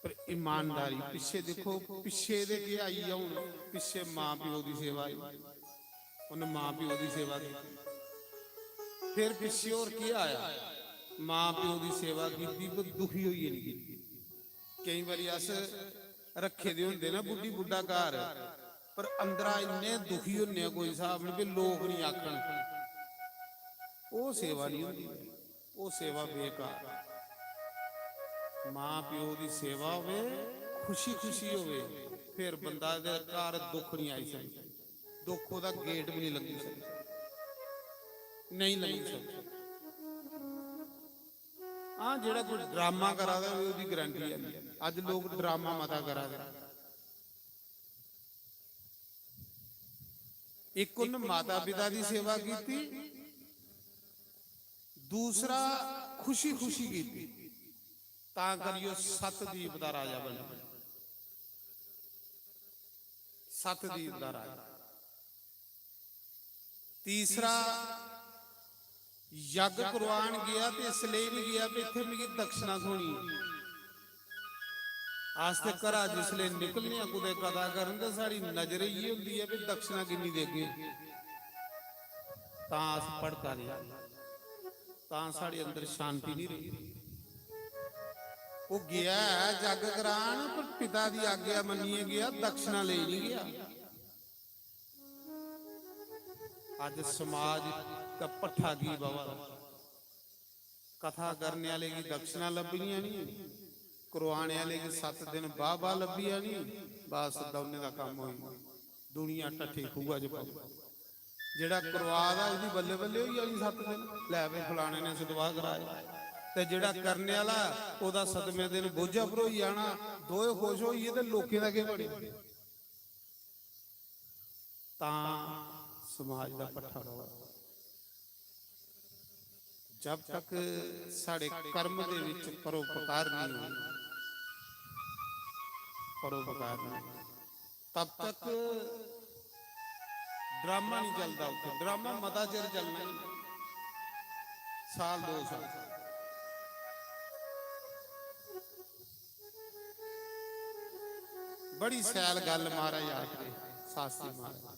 पर ईमानदारी, पिच्छे दिक्खो, पिच्छे दे केह् आई गेआ हून, पिच्छे मां प्यो दी सेवा आई, उन्न मां प्यो दी सेवा कीती। फिर पिच्छे होर केह् आया? मां प्यो दी सेवा कीती, पर दुखी होइयै निं कीती। केईं बारी अस रक्खे दे होंदे ना बुड्ढी बुड्ढा घर, पर अंदरा इन्ने दुखी होने आं, कोई स्हाब निं, भी लोक निं आखन, ओह् सेवा निं होंदी, ओह् सेवा बेकार। मां प्यो दी सेवा होवे, खुशी खुशी होवे, फिर बंदा दे घर दुख निं आई सकदा, दुख ओह्दा गेट बी निं लंघी सकदा, नेईं लंघी सकदा। हां, जेह्ड़ा कोई ड्रामा करा दा होवे, ओह्दी गारंटी है नहीं। अज्ज लोक ड्रामा मता करा दे। इक उन्न माता पिता दी सेवा कीती, दूसरा खुशी खुशी कीती, तां करियै सतदीप दा राजा बनेआ। सतदीप दा राजा। तीसरा, यज्ञ करवान गेआ ते इसलेई निं गेआ कि इत्थै मिगी दक्षिणा थ्होनी ऐ। अस ते घरा जिसलै निकलने आं कुतै कथा करन, ते साढ़ी नजर इ'यै होंदी ऐ कि दक्षिणा किन्नी देगे, तां अस भड़का दे आं, तां साढ़े अंदर शांति निं रेही। ओह् गेआ ऐ जग करान, पर पिता दी आज्ञा मन्नियै गेआ, दक्षिणा लेई निं गेआ। अज्ज समाज ते भट्ठा की बवा दा? कथा करने आह्ले गी दक्षिणा लब्भियां निं, करवाने आह्ले गी सत्त दिन बाबा लब्भिया निं, बस दौनें दा कम्म होई गेआ। दुनिया टट्ठी खूहा च पौंदी। जेह्ड़ा करवा दा, ओह्दी बल्ले बल्ले होई जानी सत्त दिन, "लै भाई, फलाने ने सतवाह् कराए।" ते जेह्ड़ा करने आह्ला, ओह्दा सतमें दिन बोझा भरोई जाना। दोए खुश होइयै ते लोकें दा केह् बने? तां समाज दा पट्ठा रौला। जब तक साढ़े कर्म दे विच परोपकार नहीं हो, परोपकार नहीं, तब तक ड्रामा नहीं चलदा। उत्थे ड्रामा मता चिर चलना ही, साल दो साल। बड़ी सैल गल्ल महाराज आखदे, शास्त्री महाराज।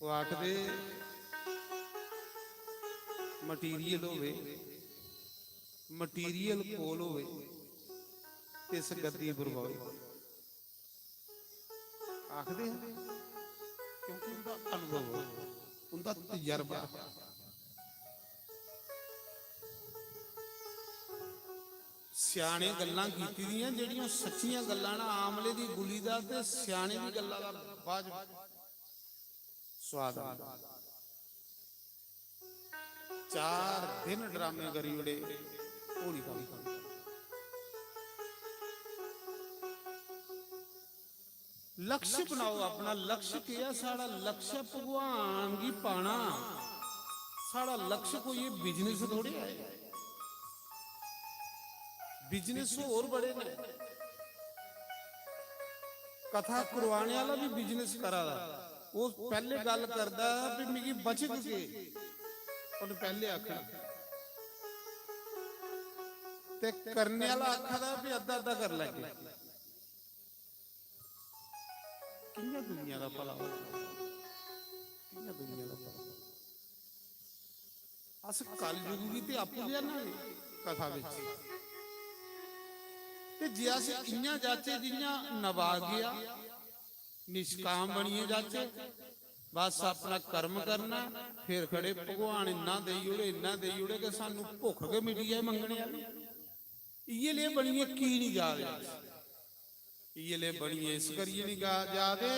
ओह् आखदे, मटीरियल होवे, मटीरियल कोल होवे, इस गद्दी पर बवे। आखदे हे, क्योंकि उंदा अनुभव, उंदा तजर्बा। स्याने गल्लां कीती दियां, जेह्ड़ियां सच्चियां गल्लां ना, आमले दी गुली दा ते स्याने दी गल्ला दा बाज स्वाद आंदा। चार दिन ड्रामे करी ओड़े, ओह् निं कम्म करना। लक्ष्य बनाओ अपना। लक्ष्य केह् ऐ? साढ़ा लक्ष्य भगवान गी पाना। साढ़ा लक्ष्य कोई एह् बिजनेस थोड़े ऐ। बिजनेस होर बड़े न। कथा करवाने आह्ला बी बिजनेस करा दा। ओह् पैह्ले गल्ल करदा ऐ भी मिगी बचग केह्? उन्न पैह्ले आखना। ते करने आह्ला आखा दा भी अद्धा अद्धा करी लैगे। कि'यां दुनिया दा भला होग? कि'यां दुनिया दा भला होग? अस कलयुग गी ते आपूं गै ना कथा बिच। ते जे अस इ'यां जाचै जि'यां नभाग गेआ, निष्काम बनियै जाचै, बस अपना कर्म करना, फिर खड़े भगवान इन्ना देई ओड़े, इन्ना देई ओड़े कि सानू भुक्ख गै मिटी जाए मंगने आह्ली। इ'यै ले बनियै की निं जा दे अस? इ'यै ले बनियै इस करियै निं गा-, जा दे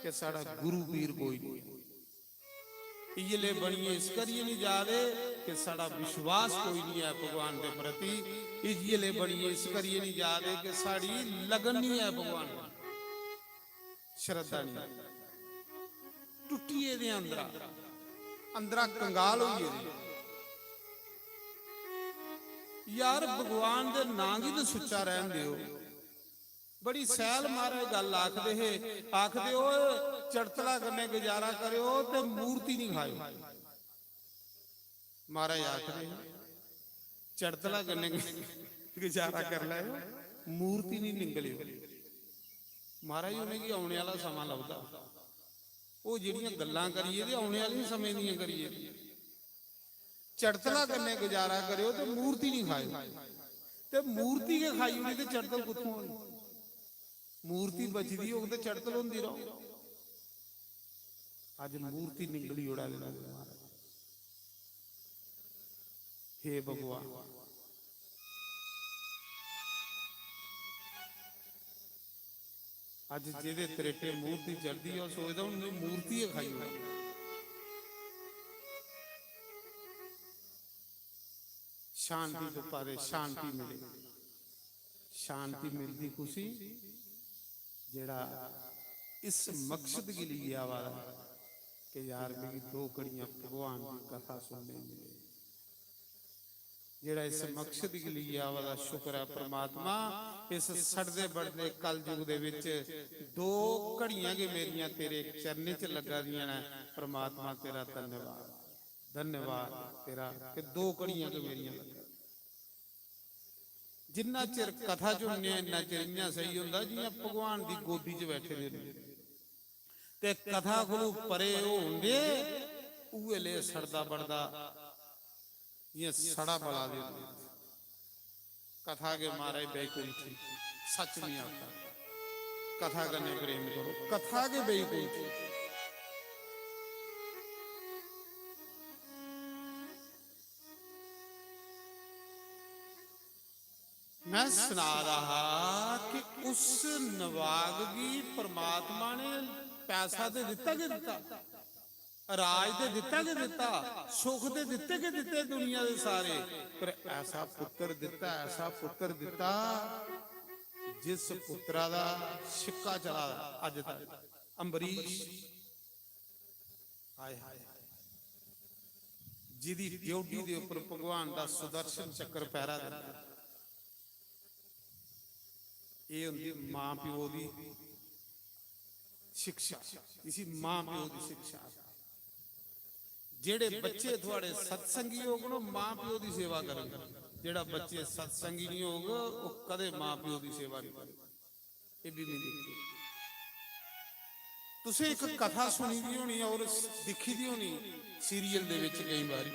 कि साढ़ा गुरु पीर कोई निं ऐ। इ'यै ले बनियै इस करियै निं जा दे कि साढ़ा विश्वास कोई निं ऐ भगवान दे प्रति। इ'यै ले बनियै इस करियै निं जा दे कि साढ़ी लगन निं ऐ भगवान दी, श्रद्धा निं ऐ। टुट्टी गेदे अंदरा, अंदरा कंगाल होई गेदे। यार, भगवान दे नां गी ते सुच्चा रैह्न देओ। बड़ी सैल महाराज गल्ल आखदे हे, आखदे, "ओए, चड़तला कन्नै गुजारा करेओ ते मूर्ति निं खाएओ।" महाराज आखदे हे, "चड़तला कन्नै गुजारा करी लैओ, मूर्ति निं निंगलेओ।" महाराज, उ'नेंगी औने आह्ला समां लभदा। ओह् जेह्ड़ियां गल्लां करियै ते औने आह्ले समें दियां करियै। चड़तला कन्नै गुजारा करेओ ते मूर्ति निं खाएओ। ते मूर्ति गै खाई ओड़ी ते चड़तल कुत्थुं होनी? मूर्ति बची दी होग ते चड़तल होंदी रौह्ग। अज्ज मूर्ति निंगली ओड़ा दे लोक महाराज। हे भगवान, अज्ज जेह्दे त्रेटे मूर्ति चढ़दी ऐ, ओह् सोचदा हून में मूर्ति गै खाई ओड़ां। शांति तुप्पा दे, शांति मिले। शांति मिलदी कुसी? जेह्ड़ा इस मकसद गी लेइयै आवा दा कि यार, मिगी दो घड़ियां भगवान दी कथा सुनने मिले। जेह्ड़ा इस मकसद गी लेइयै आवा दा, शुक्र ऐ परमात्मा, इस सड़दे बड़दे कलयुग दे विच दो घड़ियां गै मेरियां तेरे चरणें च लग्गा दियां न। परमात्मा, तेरा धन्यवाद, धन्यवाद तेरा कि दो घड़ियां गै मेरियां लग्गा। जिन्ना चिर कथा च होन्ने आं, इन्ना चिर इ'यां सेही होंदा जि'यां भगवान दी गोदी च बैठे दे होन्ने। ते कथा कोलू परे होंदे, उ'ऐ ले सड़दा बड़दा जि'यां सड़ा बला दे होंदे। कथा गै महाराज बैकुंठी, सच निं आखदा। कथा कन्नै प्रेम करो, कथा गै बैकुंठी। मैं सना दा हा कि उस नवाग गी परमात्मा ने पैसा ते दित्ता गै दित्ता, राज ते दित्ता गै दित्ता, सुख ते दित्ते गै दित्ते दुनिया दे सारे, पर ऐसा पुत्र दित्ता, ऐसा पुत्र दित्ता, जिस पुत्रा दा छिक्का चला दा अज्ज तक, अम्बरीश। हाय हाय, जिदी ड्योढ़ी दे उप्पर भगवान दा सुदर्शन चक्र पैरा दिंदा, एह् होंदी मां प्यो दी शिक्षा, इसी मां प्यो दी शिक्षा। जेह्ड़े बच्चे थुआड़े सत्संगी होगन, ओह् मां प्यो दी सेवा करन। जेह्ड़ा बच्चे सत्संगी नहीं होग, ओह् कदें मां प्यो दी सेवा नहीं करग। एह् भी मैं दिक्खी। तुसें इक कथा सुनी दी होनी और दिक्खी दी होनी सीरियल दे विच केई बारी।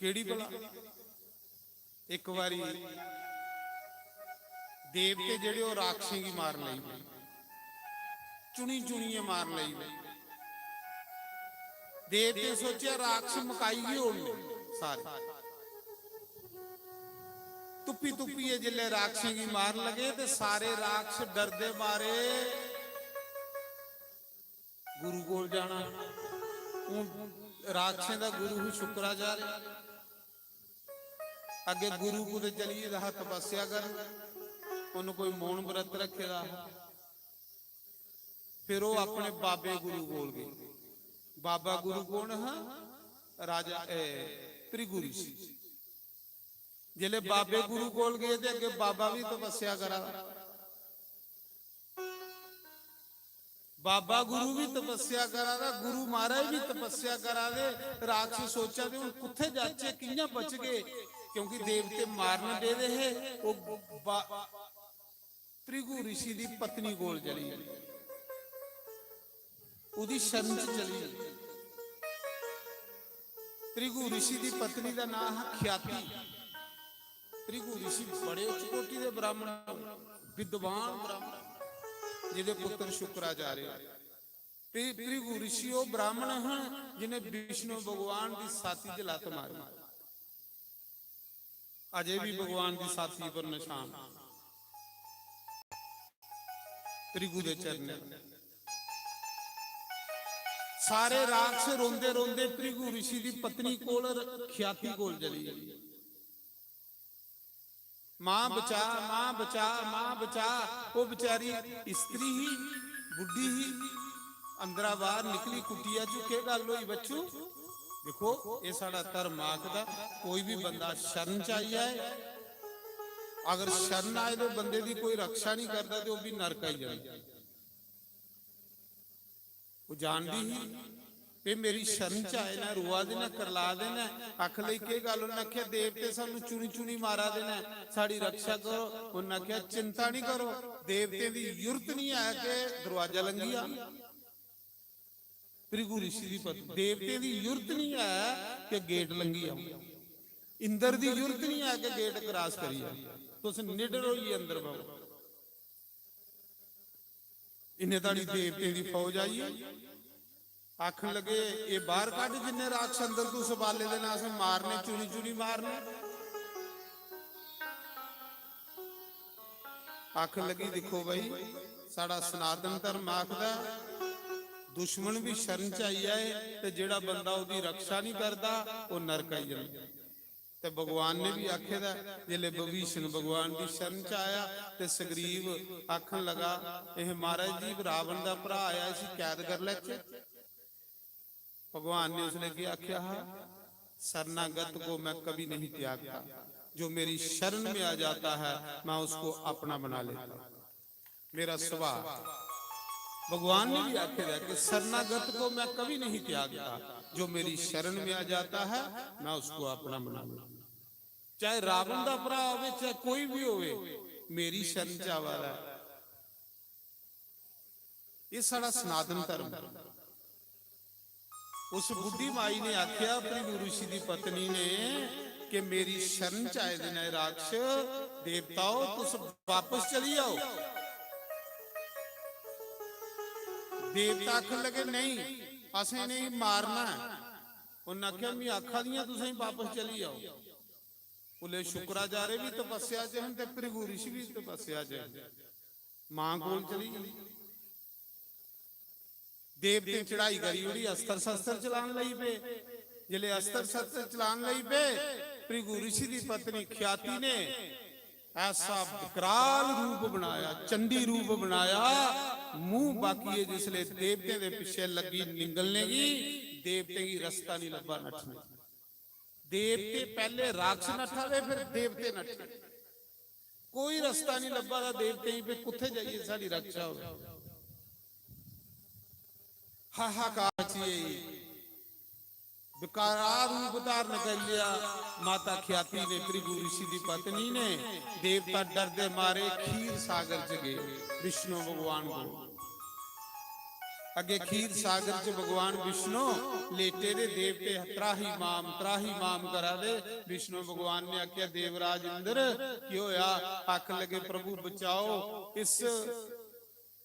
केड़ी भला? इक बारी देवते जेह्ड़े ओह् राक्षसें गी मारन लगी पे, चुनी चुनियै मारन लगी पे। देवते सोचेआ राक्षस मकाई गै ओड़ने सारे। तुप्पी तुप्पियै जिसलै राक्षसें गी मारन लगे ते सारे राक्षस डरदे मारे गुरु कोल जाना। हून राक्षसें दा गुरु ही शुक्राचार्य। अग्गे गुरु कुतै चली गेदा हा तपस्या कर, उन्न कोई मौन व्रत रखे दा हा। फिर ओह् अपने बाबे गुरु कोल गए। बाबा गुरु कौन हा? राजा, ए, भृगु ऋषि। जिसलै बाबे गुरु कोल गए ते अग्गे बाबा भी तपस्या करा दा। बाबा गुरु भी तपस्या करा दा, गुरु महाराज भी तपस्या करा दे। राक्षस सोचा दे, "हुन कुत्थै जाचै, कि'यां बचगे?" क्योंकि देवते मारन दे दे हे। ओह् बा-, भृगु ऋषि दी पत्नी कोल चली गेई, ओह्दी शरण च चली गेई। भृगु ऋषि दी पत्नी दा नांऽ हा ख्याति। भृगु ऋषि बड़े उच्च कोटि दे ब्राह्मण, विद्वान ब्राह्मण, जिंदे पुत्र शुक्राचार्य। भृ-, भृगु ऋषि ओह् ब्राह्मण हन जिन्हें विष्णु भगवान दी छाती च लत्त मारी। अजे भी भगवान दी छाती पर निशान। भृगु दे चरणें। सारे राक्षस रोंदे रोंदे भृगु ऋषि दी पत्नी कोल, ख्याति कोल चली गे। "मां बचा, मां बचा, मां बचा।" ओह् बेचारी स्त्री ही, बुड्ढी ही, अंदरा बाहर निकली कुटिया चू, "केह् गल्ल होई बच्चू?" दिक्खो, एह् साढ़ा धर्म आखदा, कोई भी बंदा शरण च आई जाए, अगर शरण आए दे बंदे दी कोई रक्षा नहीं करदा ते ओह् भी नरक आई जाए। ओह् जानदी ही, "एह् मेरी शरण च आए न, रोआ दे न, करला दे न।" आखन लगी, "केह् गल्ल?" उन्नै आखेआ, "देवते सानू चुनी चुनी मारा दे न, साढ़ी रक्षा करो।" उन्नै आखेआ, "चिंता नहीं करो, देवतें दी युरत नहीं है कि दरवाजा लंघी जान।" भृगु ऋषि दी पत्नी, देवतें दी युरत नहीं है कि गेट लंघी जाओ, इंद्र दी युरत नहीं है कि गेट क्रॉस करी जाओ। तुस निडर होइयै अंदर बवो। इन्ने धड़ी देवतें दी फौज आई, आखन लगे, "एह् बाहर कड्ढ, जिन्ने राक्षस अंदर तू सबाले दे न, असें मारने, चुनी चुनी मारने।" आखन लगी, "दिक्खो भाई, साढ़ा सनातन धर्म आखदा, दुश्मन भी शरण च आई जाए ते जेह्ड़ा बंदा ओह्दी रक्षा नहीं करदा, ओह् नरक आई जंदा।" ते भगवान ने भी आखे दा, जिसले विभीषण भगवान दी शरण च आया ते सुग्रीव आखन लगा, "एह महाराज जी, रावण दा भ्रा आया, इसी कैद कर लैचे।" भगवान ने उसने क्या आख्या हा? "शरणागत को मैं कभी नहीं त्यागता, जो मेरी शरण में आ जाता है, मैं उसको अपना बना लेता हूं।" मेरा सुभाव। भगवान ने भी आखे दा कि "शरणागत को मैं कभी नहीं त्यागता, जो मेरी शरण में आ जाता है, मैं उसको अपना बना लूं।" चाहे रावण दा भरा होवे, चाहे कोई भी होवे, मेरी शरण च आवा दा है। ये साढ़ा सनातन धर्म है। उस बुड्ढी माई ने आख्या भृगु ऋषि दी पत्नी ने कि "मेरी शरण च आए दे न राक्षस, देवताओ, तुस वापस चली जाओ।" देवता आखन लगे, "नहीं, असें इ'नेंगी मारना है।" उन्नै आखेआ, "मी आखा दियां तुसें बापस चली जाओ।" उसलै शुक्राचार्य बी तपस्या च हन ते भृगु ऋषि बी तपस्या च हन। मां कोल चली गेई। देवतें चढ़ाई करी ओड़ी, अस्त्र शस्त्र चलान लगी पे। जिसलै अस्त्र शस्त्र चलान लगी पे, भृगु ऋषि दी पत्नी ख्याति ने ऐसा विकराल रूप बनाया, चंडी रूप बनाया, मूंह बाकियै जिसलै देवतें दे पिच्छे लगी निंगलने गी, देवतें गी रस्ता नहीं लब्भा नट्ठने। देवते पैह्ले राक्षस नट्ठा दे, फिर देवते नट्ठे। कोई रस्ता नहीं लब्भा दा देवतें गी, फिर कुत्थै जाइयै साढ़ी रक्षा होवे? हाहाकार मची गेई। विकराल रूप धारण कर लिया। माता ख्याति ने, भृगु ऋषि दी पत्नी ने, देवता डरदे मारे खीर सागर च गए विष्णु भगवान को। अगे खीर सागर च भगवान विष्णु लेटे दे, देवते त्राही माम, त्राही माम करा दे। विष्णु भगवान ने आख्या, "देवराज इंद्र, की होया?" आखन लगे, "प्रभु बचाओ, इस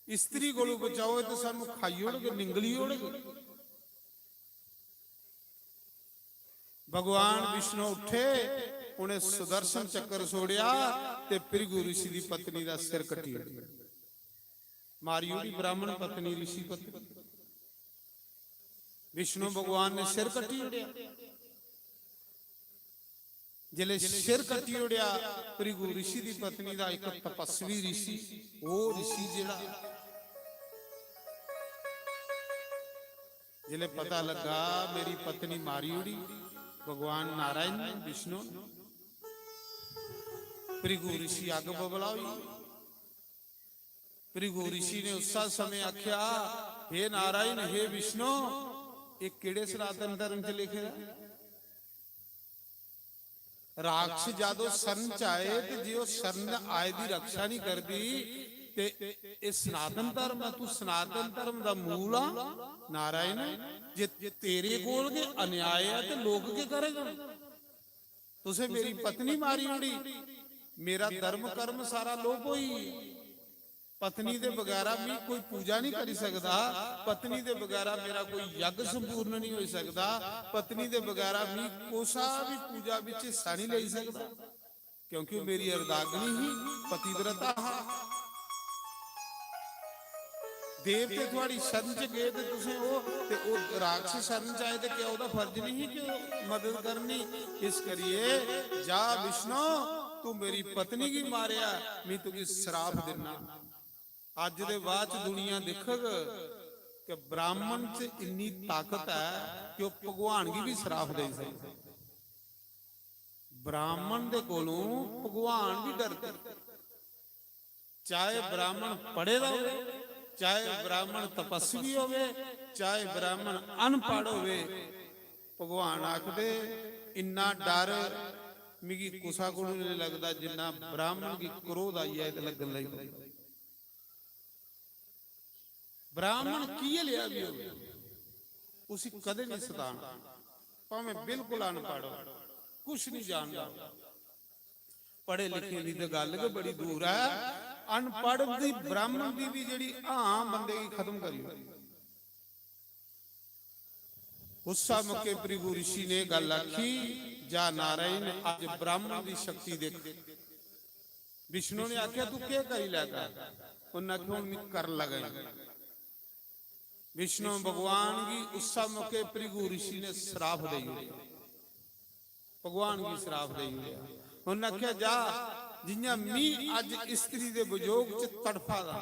स्त्री कोलू बचाओ, ये तो सानू खाई ओड़ग, निंगली ओड़ग।" भगवान विष्णु उठे, उन्हें सुदर्शन चक्र छोड़िया ते भृगु ऋषि दी पत्नी दा सिर कट्टी ओड़ेआ। मारी ओड़ी ब्राह्मण पत्नी, ऋषि पत्नी। विष्णु भगवान ने सिर कट्टी ओड़ेआ। जिसलै सिर कट्टी ओड़ेआ, भृगु ऋषि दी पत्नी दा, इक तपस्वी ऋषि, ओह् ऋषि जेह्ड़ा, जिसलै पता लग्गा मेरी पत्नी मारी ओड़ी, भगवान नारायण ने, विष्णु ने, भृगु ऋषि अग्ग बबला होई। भृगु ऋषि ने उस्सा समय आख्या, "हे नारायण, हे विष्णु, ये केड़े सनातन धर्म च लिखे दा? राक्षस जादो शरण च आए ते जे ओह् शरण आए दी रक्षा नहीं करदी, ते ये सनातन धर्म है, तू सनातन धर्म दा मूल आ नारायण, जे तेरे कोल गै अन्याय है ते लोक केह् करङन?" तुसें मेरी पत्नी मारी ओड़ी, मेरा धर्म कर्म सारा लोप होई। पत्नी दे बगैरा मी कोई पूजा नहीं करी सकदा, पत्नी दे बगैरा मेरा कोई यज्ञ संपूर्ण नहीं होई सकदा, पत्नी दे बगैरा मी कोसा भी पूजा विच हिस्सा नहीं लेई सकदा, क्योंकि ओह् मेरी अर्धांगिनी ही, पतिव्रता हा। देवते थुआड़ी शरण च गे ते तुसें ओह्, ते ओह् राक्षस शरण च आए ते क्या ओह्दा फर्ज नहीं कि ओह् मदद करनी? इस करिए जा विष्णु, तू मेरी पत्नी गी मारेआ, मैं तुगी श्राप दिन्ना। अज्ज दे बाद च दुनिया दिखग कि ब्राह्मण च इन्नी ताकत है कि ओह् भगवान गी भी श्राप देई सकदा। ब्राह्मण दे कोलों भगवान भी डरदे। चाहे ब्राह्मण पढ़े दा होवे, चाहे ब्राह्मण तपस्वी होवे, चाहे ब्राह्मण अनपढ़ होवे, भगवान आखदे, "इन्ना डर मिगी कुसा कोलू नहीं लगदा जिन्ना ब्राह्मण गी क्रोध आई जाए ते लग्गन लगी पौंदा।" ब्राह्मण किए लेआ भी होवे, उसी कदें नहीं सताना, भावें बिल्कुल अनपढ़ हो, कुछ नहीं जानदा हो। पढ़े लिखे दी ते गल्ल गै बड़ी दूर है। अनपढ़ दी ब्राह्मण दी भी जेह्ड़ी हां बंदे गी खत्म करी ओड़दी। उस्सा मौके भृगु ऋषि ने गल्ल आखी, "जा नारायण, अज ब्राह्मण दी शक्ति दिख।" विष्णु ने आख्या, "तू केह् करी लैगा?" उन्नै आखेआ, "हून मैं कर लगा।" विष्णु भगवान गी उस्सा मौके भृगु ऋषि ने श्राप देई ओड़ेआ। भगवान गी श्राप देई ओड़ेआ। उन्नै आखेआ, "जा, जि'यां मी अज्ज स्त्री दे वियोग च तड़फा दा,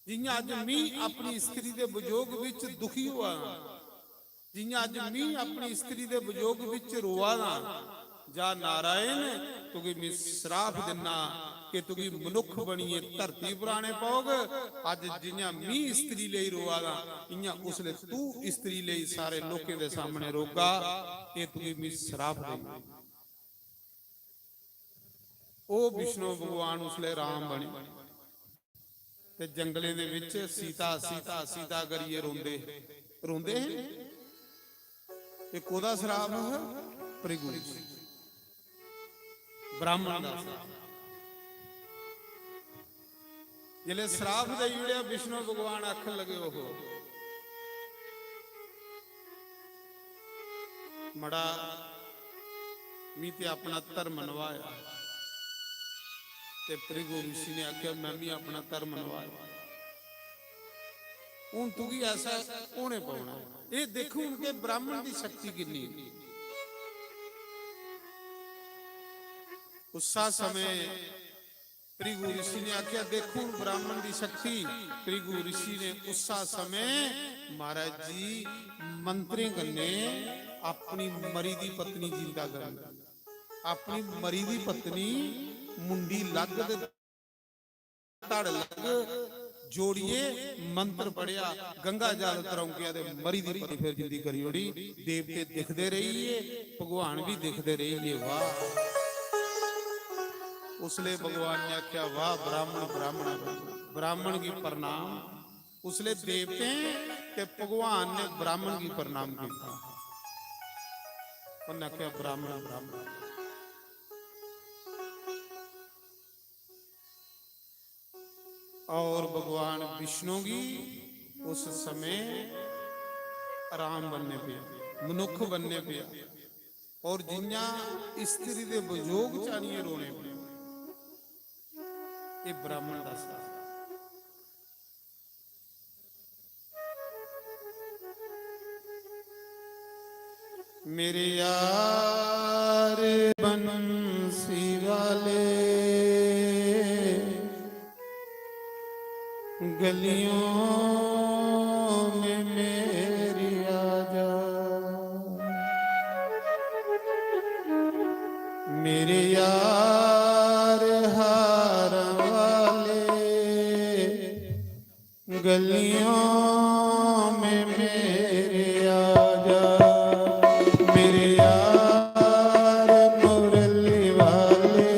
जि'यां अज्ज मी अपनी स्त्री दे वियोग बिच दुखी होआ दा, जि'यां अज्ज मी अपनी स्त्री दे वियोग बिच रोआ दा, जा नारायण, तुगी मी श्राप दिन्ना कि तुगी मनुक्ख बनियै धरती पर आने पौग। अज्ज जि'यां मी स्त्री लेई रोआ दा, इ'यां उसलै तू स्त्री लेई सारे लोकें दे सामने रोगा। एह् तुगी मी श्राप देई।" ओह् विष्णु भगवान उसलै राम बने। ते जंगलें दे बिच सीता, सीता, सीता करियै रोंदे, रोंदे हे। एह् कोह्दा श्राप हा? भृगु ऋषि, ब्राह्मण दा श्राप। जिसलै श्राप देई ओड़ेआ, विष्णु भगवान आखन लगे, "ओहो, मड़ा, मी ते अपना धर्म नभाया। ते भृगु ऋषि ने आखेआ, "मैं भी अपना धर्म नभाया। हून तुगी ऐसा होने पौना।" ये देखो उनके ब्राह्मण की शक्ति कितनी। उसा समय भृगु ऋषि ने आख्या, "देखो ब्राह्मण की शक्ति।" भृगु ऋषि ने उसा समय महाराज जी मंत्रें कन्ने अपनी मरी दी पत्नी जिंदा कर दी। अपनी मरी दी पत्नी मुंडी लग ते धड़ लग जोड़िए मंत्र पढ़िया, गंगा जल तरौंकिया ते मरी दी पत्नी फिर जिंदी करी ओड़ी। देवते दिखदे रहिए, भगवान भी दिखदे रहिए। वाह, उसले भगवान ने आख्या, "वाह ब्राह्मण, ब्राह्मण, ब्राह्मण की प्रणाम।" उसले देवते ते भगवान ने ब्राह्मण की प्रणाम किया। उन्हें आख्या, "ब्राह्मण, ब्राह्मण।" और भगवान विष्णु की उस समय आराम बनने पे, मनुख बनने पे, और जिन्ना स्त्री दे वियोग चानिए रोने पे, ये ब्राह्मण दसदा। मेरे यार बंसी वाले, गलियों में मेरी आजा। मेरे यार हार वाले, गलियों में मेरे आजा। मेरे यार मुरली वाले,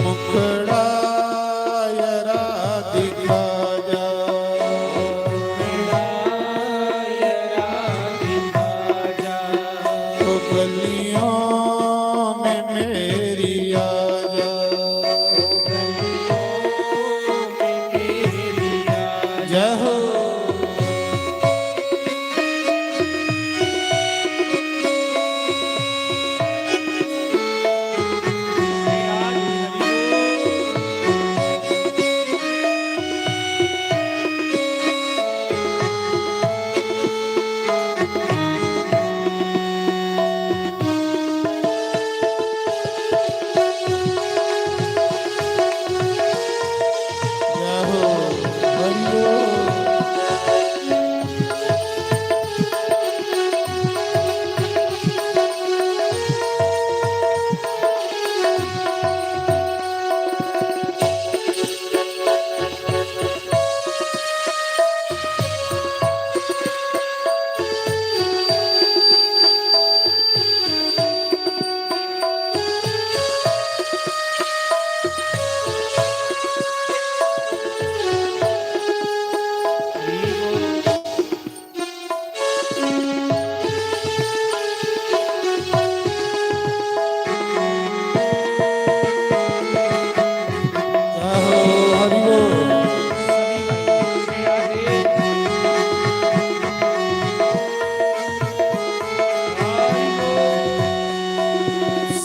मुखड़ा जरा दिखा जा। तो गलियों में मेरी आजा। जय हो।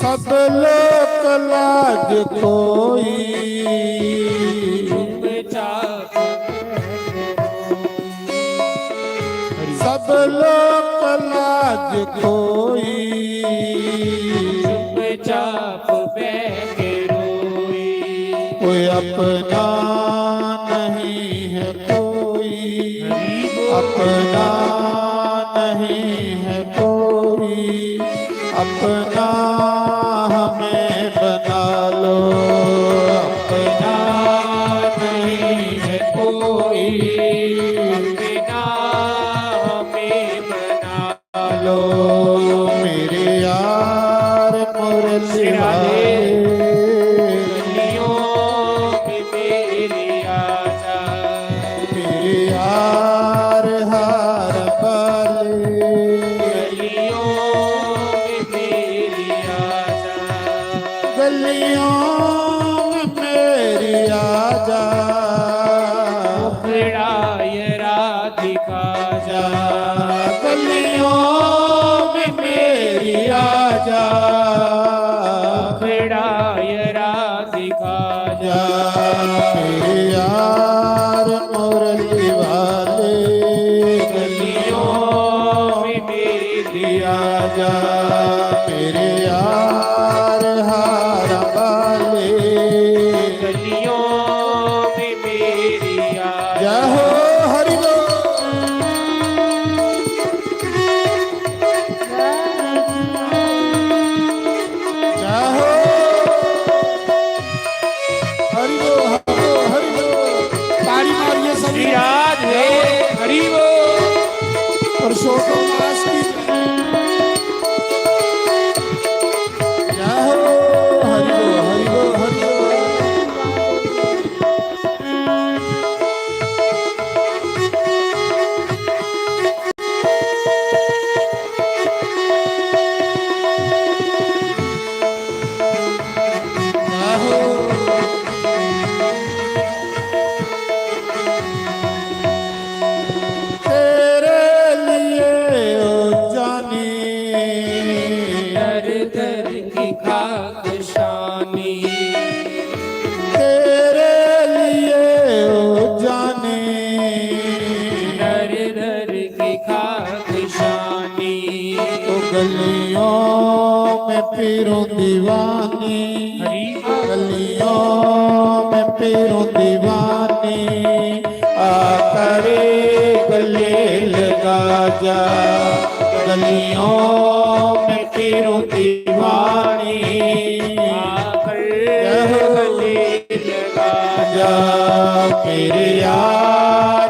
सब लोक लाज खोई, सब लोक लाज खोई, चुपचाप बह के रोई। कोई अपना नहीं है कोई, अपना नहीं है कोई, अपना हमें बना लो। अपना नहीं है कोई, अपना हमें बना लो। मेरे यार मुरली वाले, गलियों में मेरी आजा। मेरे यार हार वाले, गलियों में मेरी आजा। गलियों में मेरी आजा। मुखड़ा ये आजा गलियों में मेरी आजा, खड़ा यारा दिखा जा। मेरे यार मुरली वाले, गलियों में मेरी आजा। मेरे यार हार वाले, गलियों में मेरी आजा। जय हो हरि बोल। जय हो। हरि बोल, हरि बोल, हरि बोल। ताली मारिए सभी। श्री राधे, हरि बोल। पुरुषोत्तम दास की। जय हो, हरि बोल, हरि बोल, हरि बोल। तेरे लिए ओ जानी, दर दर की खाक शानी। तेरे लिए ओ जानी, दर दर की खाक शानी। तो गलियों में फिरूं दीवानी, हरी बोल। गलियों में फिरूं दीवानी, आकर गले लगा जा। गलियों में फिरूं दीवानी, आकर गले लगा जा। मेरे यार